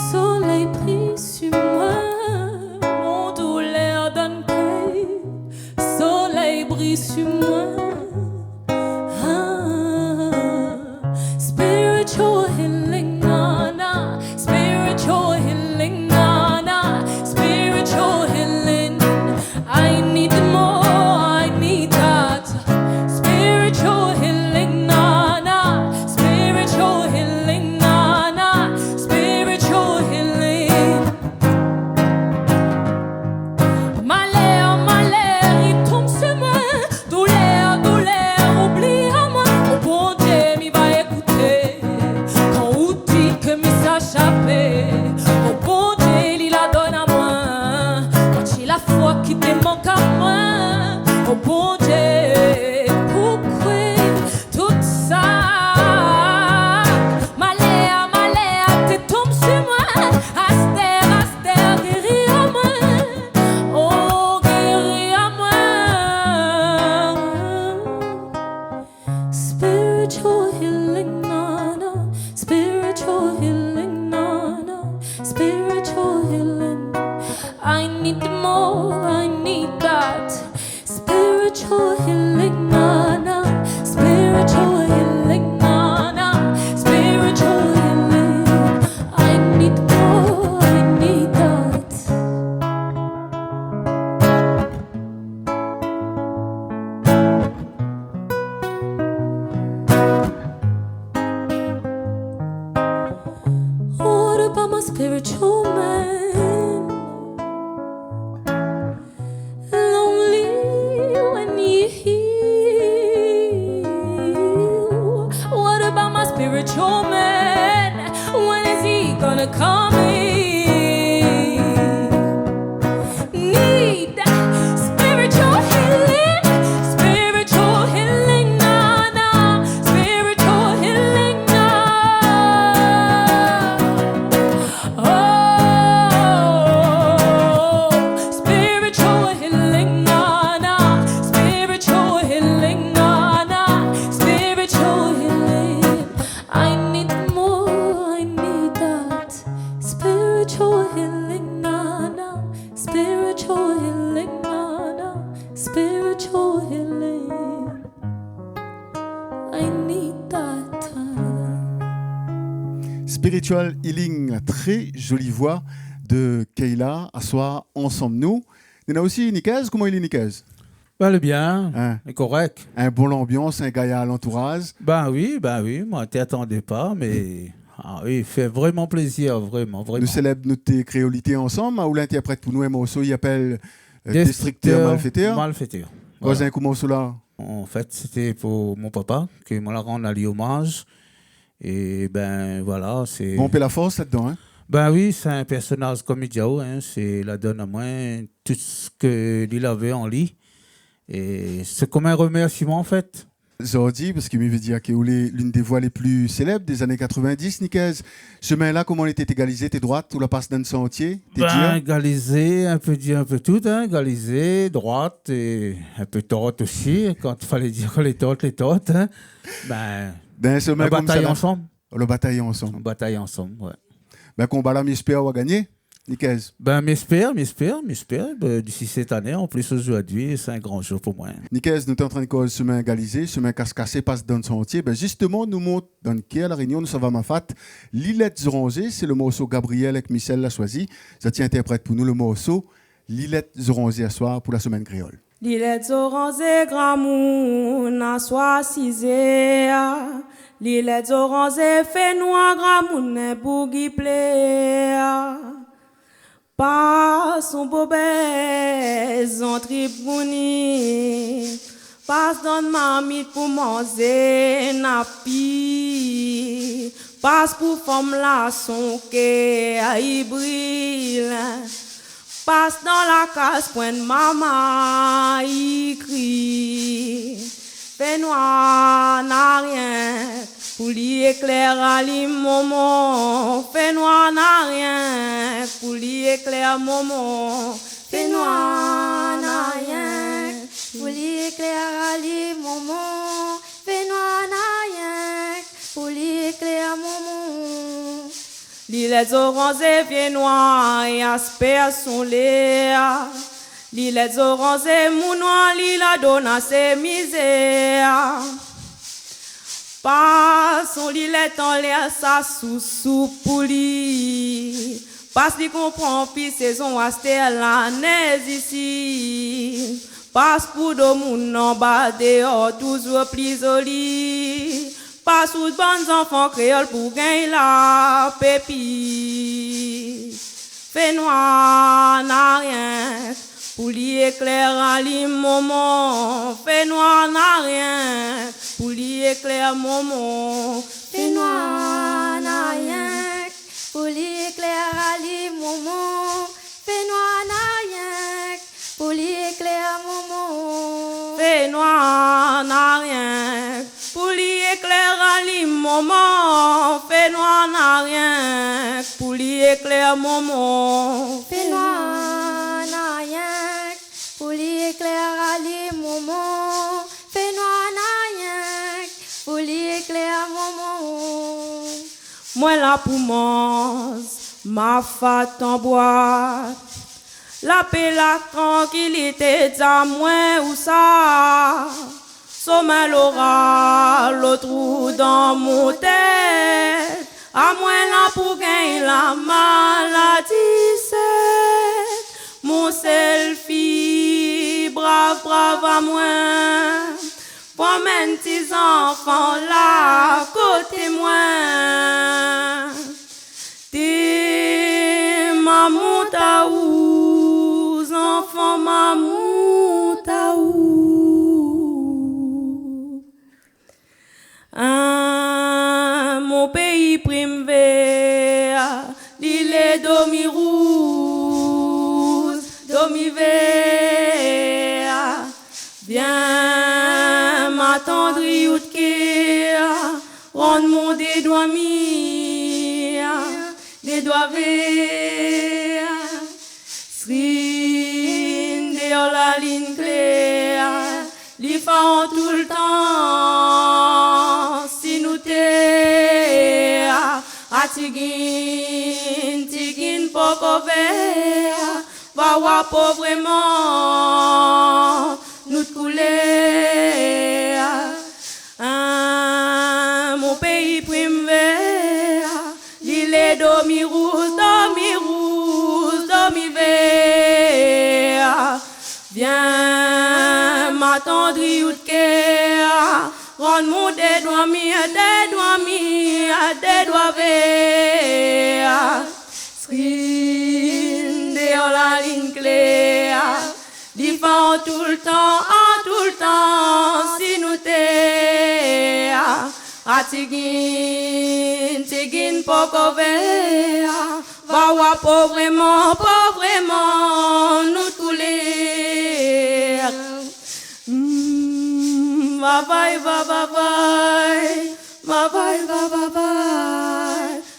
solèy pri su moin, mon doulèr dan kèr, solèy bri su moin. Ah, spiritual healing, na, na. Spiritual healing, na, na. Spiritual healing. I need more, I need that. Spiritual healing, na, na. Spiritual healing, na, na. Spiritual healing. Malèr, malèr, i tonm su moin. Doulèr, doulèr, oubli amoin. O Bondié, mi va ékouté. Kan ou di ke mi sa shapé, o Bondié, li la donn amoin. Kan sé la foi ki té mank amoin, o Bondié, poukwé tout sa malèr, malèr té tonm su moin. Astèr, astèr, géri amoin. Oh, géri amoin. Spiritual healing, na, na. Spiritual healing, na, na. Spiritual healing. I need more, I need that. Spiritual healing, na, na. Spiritual healing, na, na. Spiritual healing. I need more, I need that. What about my spiritual man? Lonely when he heal. What about my spiritual man? When is he gonna come in? Need spiritual healing, spiritual healing, na, na, spiritual healing, na. Oh, spiritual healing, na, na, spiritual healing, na, na, spiritual healing. I need more, I need that. Spiritual healing, na, na. Spiritual healing, na, na. Spiritual healing. I need that. Spiritual healing, la très jolie voix de Keyla, aswar ansanm nou. Néna osi Nikèz, koman i lé Nikèz ? Bin, lé bien, lé korèk. In bon lanbians, in gayar lantouraz. Bin wi, bin wi, moin té atandé pa, mé, ah wi, i fé vréman plézir, vréman, vréman. Nou sélèb nout kréolité ansanm, ou la intèrprèt pou nou in morso, i apèl, euh, Destructeur Malfaiteur. Malfaiteur. Voilà. Koz in kou morso-la. An fèt, sété pou mon papa, ke moin la rann ali omaz. É bin, voilà, sé... Bon, pé la fors ladan, in ? Bin wi, sé in pèrsonaz, konm mi di aou, in, sé, la donn amoin tout sak li lavé an li. É sé konm in remèrsiman, an fèt. Zordi, parske mi vé dir ke ou lé l'une des voix les plus célèbres des années quatre-vingt-dix, Nikèz. Shemin-la, koman li té, té galizé, té droit, ou la pas dan santié, té dir ? Bin, galizé, in pé dir, in pé tout, in, galizé, droit, é in pé tort osi, kan i falé dir ke lé tort, lé tort, in. Bin, dan shemin konmsa la, nou la batay ansanm. Nou la batay ansanm. Nou la batay ansanm, wé. Bin, konba-la, mi èspèr ou va gagné, Nikèz. Bin, mi èspèr, mi èspèr, mi èspèr. Bin, disi sèt ané, an plis, zordi, sé in gran zour pou moin. Nikèz, nou té antrin koz shemin galizé, shemin kas-kasé, pas dan santié. Bin, zistoman, nou mont dan kèr La Rényon, nou sava Mafate. Lilèt Zoranzé, sé le morso Gabriel èk Michel la shoizi. Zot i intèrprèt pou nou le morso Lilèt Zoranzé aswar pou la semèn kréol. Lilèt Zoranzé, gramoun, aswar sizèr. Lilèt Zoranzé, fé noir, gramoun, in boug i plèr. Pas son bobèz an trip mouni. Pas dann marmit pou manzé, na pi. Pas pou fanm-la, son kèr i bril. Pas dan la kaz, pwin marmay i kri. Fé noir, na rienk Pou li éklèr alim momon, fé nwar na rienk. Pou li éklèr momon, fé nwar na rienk. Pou li éklèr alim momon, fé nwar na rienk. Pou li éklèr momon. Lilèt zoranzé vien nwar é aspèr son lèr. Lilèt zoranzé moun nwar, li la done asé mizèr. Pas son lilèt anlèr sa sousou pou li. Pas li konpran pi sézon astèr lanèz isi. Pas pou domoun anba déor touzour pli zoli. Pas tout bann zanfan kréol pou gingn la pépis. Fé nwar na rienk, pou li éklèr alim momon. Fé nwar na rienk, pou li éklèr momon. Fé nwar na rienk, pou li éklèr alim momon. Fé nwar na rienk, pou li éklèr momon. Fé nwar na rienk, pou li éklèr alim momon. Fé nwar na rienk, pou li éklèr momon. Fé nwar na rienk, pou li éklèr alim momon. Fé nwar na rienk, pou li éklèr momon. Mwin la pou manz, ma fat anbwat. Lapé, la trankilité, di amwin ousa. Somin loral, lo trou dan mon tèt. Amwin la pou gingn la maladi sèt. Mon sèl fi, brav, brav amwin. Pou amenn ti zanfan la koté mwin. Té mamoun ta ou, zanfan mamoun ta ou. Ah, mon péi primvèr, li lé domi rouz, domi vèr. Vien matandri out kèr, rann mon dédwami, dédwa vèr. Skrin déor la linn klèr, li fé an toultan si nou tèr. A tigin, tigin poko vèr, va wa po vréman nout koulèr. Ah, mon péi primvèr, li lé domi rouz, domi rouz, domi vèr. Vien matandri out kèr, rann mon dédwami, dédwami, dédwa vèr. Skrin déor la linn klèr, li fé an toultan, an toultan si nou tèr. A tigin, tigin poko vèr, va wa po vréman, po vréman nout koulèr. Mm, va va va va va, va va va va va.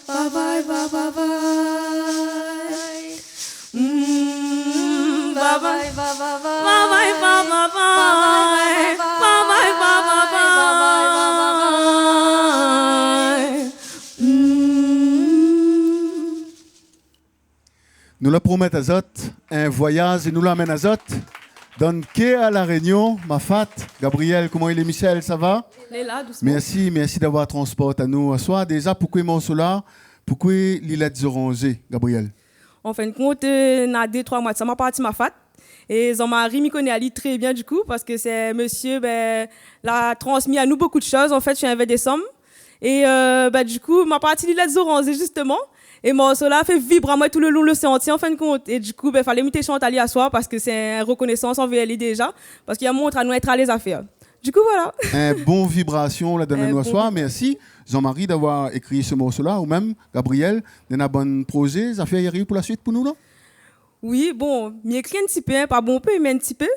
Bye bye, bye bye, bye. Mm, bye bye. Bye bye, bye bye, bye. Bye bye, bye bye, bye. Bye bye, bye bye, bye. Mm. Nou la promèt azot in voyaz é nou la amenn azot dan kèr La Rényon, ma fat. Gabriel, koman i lé, Michel, sa va ? Lé la, dousman. Mèrsi, mèrsi d'avoir transport anou aswar. Déza, poukwé morso-la ? Poukwé Lilèt Zoranzé, Gabriel ? An fin d'kont, euh, na dé, trwa mwa de sa, ma parti ma fat. É Jean-Marie, mi koné ali trè bien, du coup, parske sé in mésyé, bin, la transmi anou bokou de shoz, an fèt, si in vin désanm. É, euh, bin, du coup, ma parti Lilèt Zoranzé, zistoman. É morso-la fé vibr amwin tout le long de l'océan antié, an fin d'kont. É du coup, bin, falé mi té shant ali aswar parske sé in rekonésans anvèr li déza. Parske li la mont anou in tra lé zafèr. Du coup, voilà. In bon vibrasion la donn anou aswar. In bon vibrasion. Mèrsi, Jean-Marie, d'avoir ékri se morso-la. Ou mèm, Gabriel, néna bann prozé, zafèr i ariv pou la suit pou nou, non ? Oui, bon, mi ékri in ti pé, in, pa bonpé, mé in ti pé.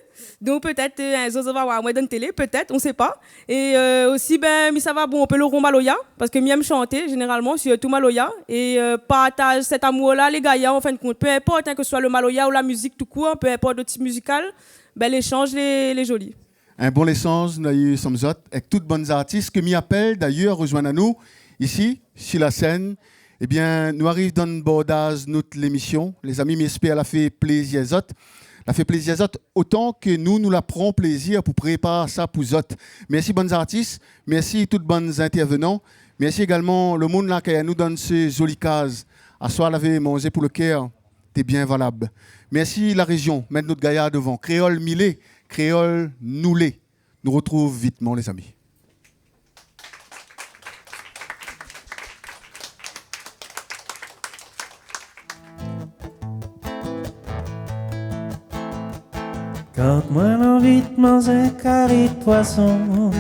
Donk pétèt, euh, in zour zot va oir amoin dann télé, pétèt, on sait pas. É, euh, osi, bin, mi sava bonpé lo ron maloya, parske mi èm shanté, zénéralman, sirtou maloya. É, euh, partaz sèt amour-la, lé gayar, an fin d'kont. Pé inport, in, ke se soi lo maloya ou la mizik tou kour, pé inport lo tip mizikal, bin, léshanz lé, lé zoli. In bon léshanz nou la u ansanm zot, èk tout bann zartis ke mi apèl dayèr rozoinn anou isi, si la sèn. Ébin, nou ariv dann bordaz nout lémisyon. Lézami, mi èspèr la fé plézir zot. La fé plézir zot otan ke nou, nou la pran plézir pou prépar sa pou zot. Mèrsi bann zartis, mèrsi tout bann zintèrvenan, mèrsi égalman lo moun la akèy anou dann se zoli kaz. Aswar lavé manzé pou lo kèr, té bien valab. Mèrsi la rézyon, mèt nout gayar dovan. Kréol mi lé, kréol nou lé. Nou rotrouv vitman, lézami. Kan moin lanvi manz in kari poison,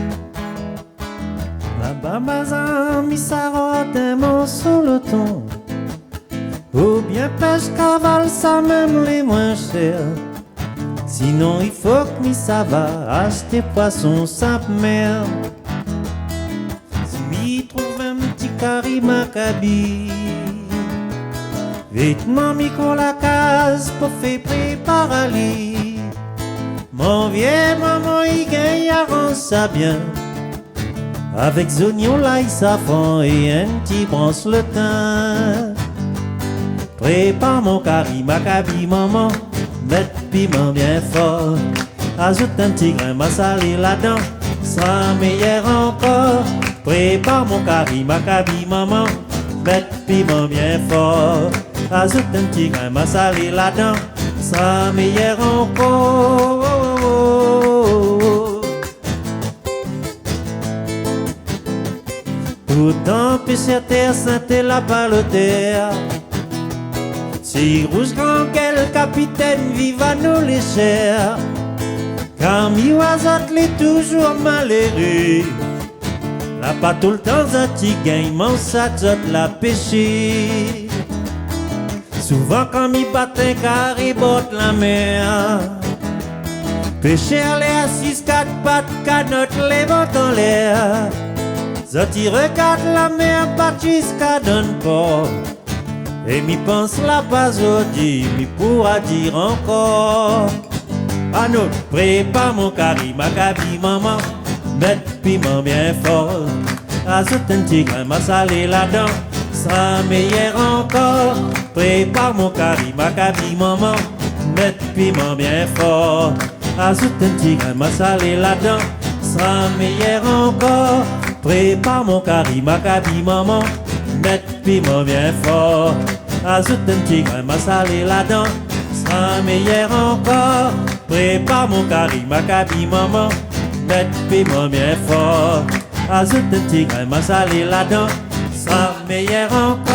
laba bazar mi sa rod in morso loton, oubien pèsh kaval, sa mèm lé moin shèr. Sinon, i fo ke mi sava ashté poison sap mèr. Si mi trouv in ti kari makabi, vitman mi kour la kaz pou fé prépar ali. Mon vié momon i gingn aranz sa bien, avèk zonyon, lay, safran é in ti bransh lo tin. Prépar mon kari makabi, momon, mèt piman bien for. Azout in ti grin masalé ladan, sra méyèr ankor. Prépar mon kari makabi, momon, mèt piman bien for. Azout in ti grin masalé ladan, sra méyèr ankor. Pourtan péshèr tèr sint é laba lo tèr, si rouz gran gèl kapitèn, viv anou lé shèr. Kan mi oi azot lé touzour maléré, laba toultan zot i gingn manz sak zot la péshé. Souvan kan mi bat in kari bord la mèr, péshèr lé asiz kat pat, kanot lé vant anlèr. Zot i rogard la mèr bat ziska dann por. É mi pans laba zordi, mi poura dir ankor. Anou, prépar mon kari makabi, momon, mèt piman bien for. Azout in ti grin masalé ladan, sra méyèr ankor. Prépar mon kari makabi, momon, mèt piman bien for. Azout in ti grin masalé ladan, sra méyèr ankor. Prépar mon kari makabi, momon, mèt piman bien for. Azout in ti grin masalé ladan, sra méyèr ankor. Prépar mon kari makabi, momon, mèt piman bien for. Azout in ti grin masalé ladan, sra méyèr ankor.